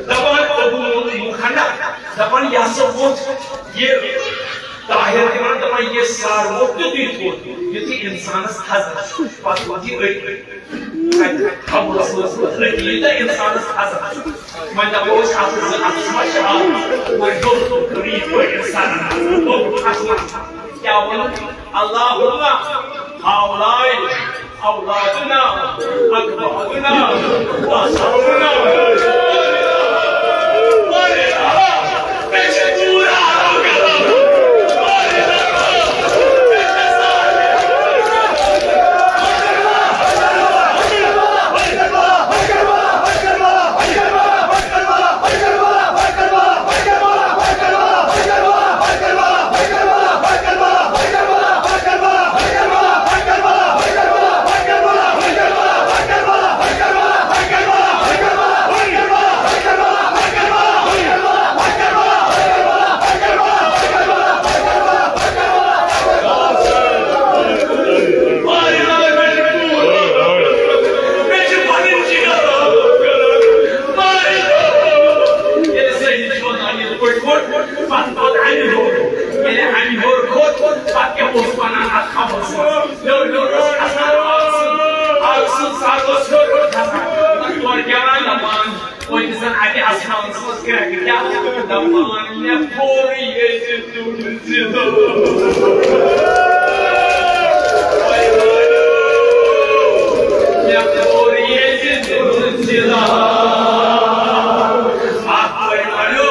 دپان ابو مخنث، دپان یہِ ہسا ووت یہِ طاہر تہِ ونان، دپان یہِ سر ووت تیُتھُے تھوٚد، یُتھُے انسانس تھزر چھُ، پتہٕ ووت یہِ أتھۍ۔ خبرس منٛز ووت أتی تہٕ انسانس تھزر چھُ۔ وۄنۍ دپو أسۍ اتھ زٕ اتھ ما چھِ اکھ؟ وۄنۍ دوٚپ دوٚپ یہِ پٲٹھۍ انسانن، دوٚپ اتھ ما چھِ؟ کیٛاہ ووٚنُن؟ اللہم ہؤلاء اولادنا، اقبالنا، واصحابنا۔ آسمانس منٛز کرٛٮ۪کہٕ کیٛاہ دپان، مےٚ پوٚر ییٚتہِ تُہٕنٛز زِندٕ۔ مےٚ پوٚر ییٚتہِ تُہٕنٛز زِندٕ۔ اکھ کورِ ونیو،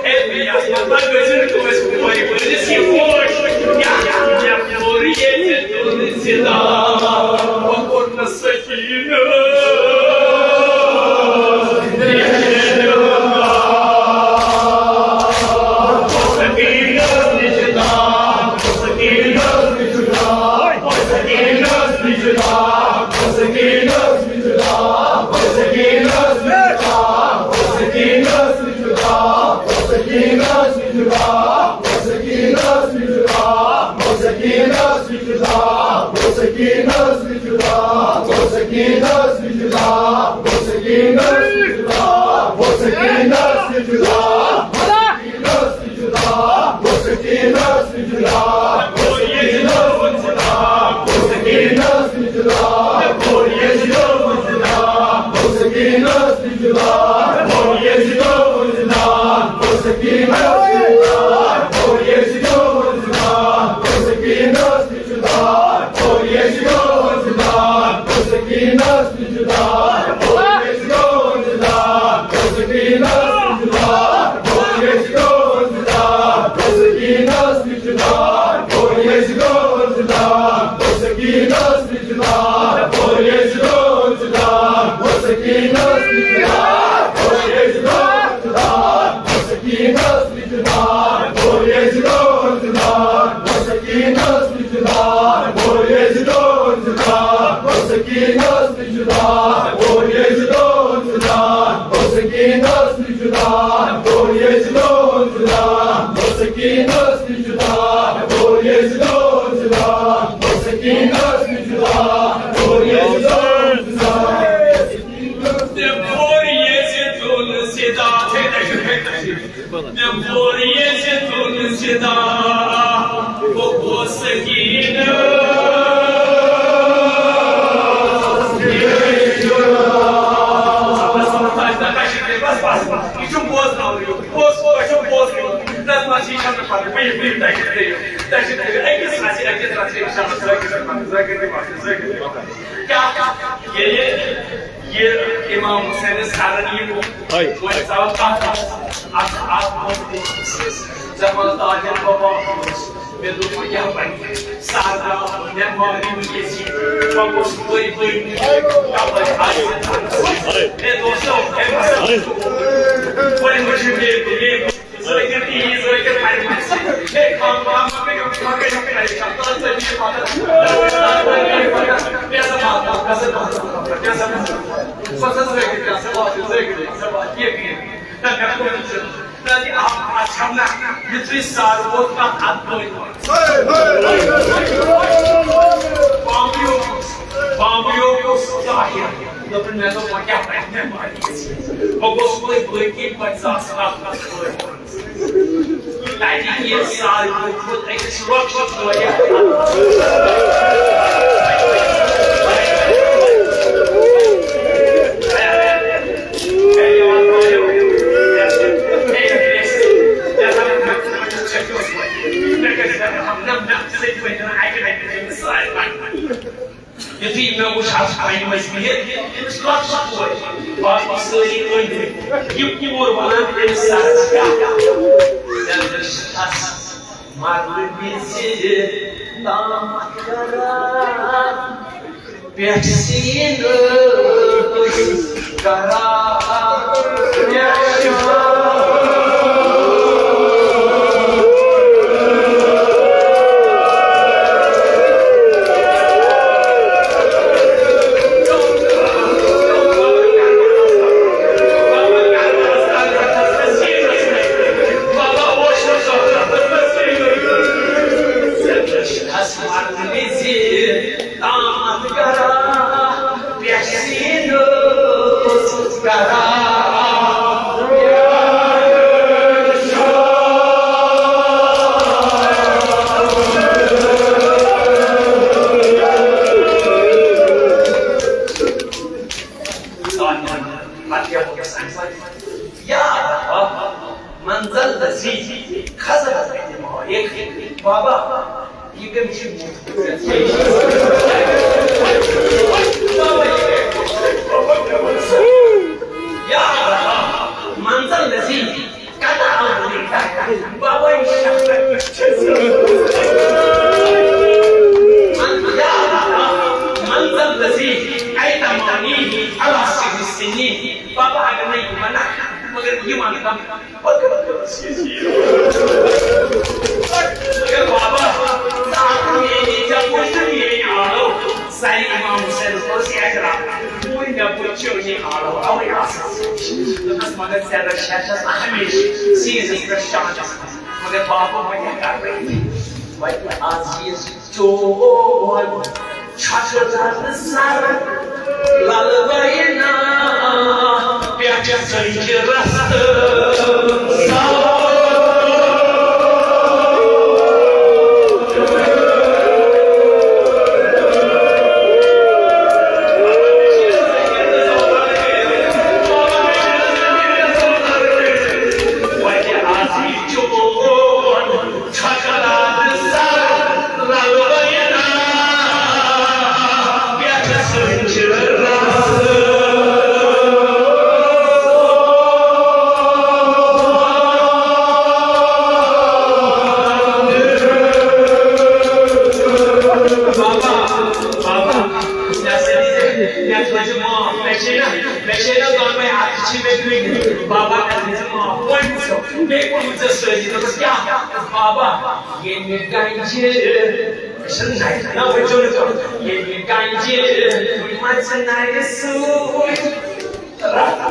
ہے، مےٚ یتھ منٛز ما گٔژھِن کٲنٛسہِ کورِ وٲلِس یہِ پوش۔ کیٛاہ؟ مےٚ پوٚر ییٚتہِ تُہٕنٛز زِندٕ۔ وۄنۍ کوٚر نہٕ سُہ کیٛاہ؟ ییٚلہِ یہِ امام حسین سرن یہِ ووٚن، وۄنۍ ژاو تتھ، اتھ، اتھ منٛز زمان تاجن بابا اوس۔ مےٚ دوٚپ، وۄنۍ کیٛاہ بنہِ؟ سر درٛاو، مےٚ مٲنِو یہِ زِ بہٕ گوٚژھ بٔلۍ بٔلۍ کپٲرۍ آسہِ۔ مےٚ دوستو، أمۍ ہسا وُچھ، وۄنۍ وٕچھ مےٚ، مےٚ زٲگِر تہِ یی، زٲگِر پرِ مےٚ سۭتۍ۔ ہے، خام خام مہ کٔرِو، مہ کٔرِو پریشان۔ تَتھ ژٔج مےٚ پتہ۔ مےٚ ہسا واتناو، مےٚ ہسا واتناو، مےٚ ہسا واتناو۔ بہٕ ہسا زٲگِر، مےٚ ہسا واتہِ، زٲگِر، مےٚ ہسا واتہِ، یہِ گٔے۔ نہ، مےٚ کوٚر نہٕ سُہ۔ تَتہِ اکھ اَتھ چھَم نہ، یُتھُے سَر ووت تَتھ اَتھ بٲنۍ منٛز۔ بامبیو، بامبیو اوس ظاہر۔ دوٚپُن، مےٚ دوٚپ، وۄنۍ کیٛاہ بَنہِ مےٚ مٲلِس؟ بہٕ گوٚژھ وۄنۍ بٲقی پنٛژاہ ساس اَتھ منٛز بٲنۍ منٛز۔ تَتہِ یہِ سَر ووٚتھمُت أکِس لۄکچہِ کورِ۔ یُتھُے مےٚ وُچھ، اَتھ کَنہِ منٛز بِہِتھ أمِس لۄکچہِ کورِ، باقٕے سٲری أنٛدۍ أنٛدۍ۔ یہِ کوٗر وَنان أمِس سَرَس کیٛاہ؟ مےٚ دوٚپُس، "تَس مرنہٕ وِزِ تام کران۔" پٮ۪ٹھ سیٖنہٕ کران۔ تام کران، پٮ۪ٹھ سیٖنَس کران۔ پتہٕ کیٛاہ ووٚنُس اَمہِ پتہٕ؟ یا رب، من ذا الذی خزن المائق۔ بابا، یہِ کٔمۍ چھِ؟ یا رب، من ذا الذی قطع عمری۔ بابا، یہِ شخص چھِ من، یا رب، من ذا الذی ایتمانی علی سنی۔ بابا، اگر نہٕ یہِ وَنکھ، مگر یہِ وَنکھ، پَتہٕ کَرَکھ ژٕ یہِ۔ مگر بابا، ژٕ آکھ میٛٲنی چَپُز تہٕ میٛٲنۍ آلو۔ سارے اِمام حُسینَس کوٚرُس اعتراف، وۄنۍ مےٚ بوٗز چٲنی آلو، اَوَے آسَس۔ دوٚپنَس، مگر ژےٚ رَچھِ ہا چھَس ہمیشہِ سیٖنَس پٮ۪ٹھ شانَس۔ مگر بابا، وۄنۍ کیٛاہ کَرٕ بہٕ؟ وۄنۍ آز یہِ چون چھۄکہٕ لَلہٕ سر، لَلہٕ وَینا پٮ۪ٹھ سٔنجہِ رَستہٕ۔ وَتہِ آسہِ چون چھۄکہٕ لَلہٕ سر، لَلہٕ وَینا پٮ۪ٹھ سٔنجہِ رَستہٕ۔ بابا، بابا، مےٚ ہسا دیٖزِ، مےٚ تھٲیزِ معاف، مےٚ چھے نہ، مےٚ چھے نہ دۄنوَے اَتھٕ چھِ مےٚ کٔڑِتھ۔ بابا، مےٚ تھٲیزِ معاف، وۄنۍ وٕچھو، بیٚیہِ کوٚر وٕژھ ژےٚ سٲری، دوٚپُس، کیٛاہ؟ بابا، ییٚمہِ گنجہِ، أسۍ چھِنہٕ نَرِ، نہ، وۄنۍ چھُنہٕ کانٛہہ۔ ییٚمہِ گنجہِ مَژِ نَرِ سۭتۍ رَتھ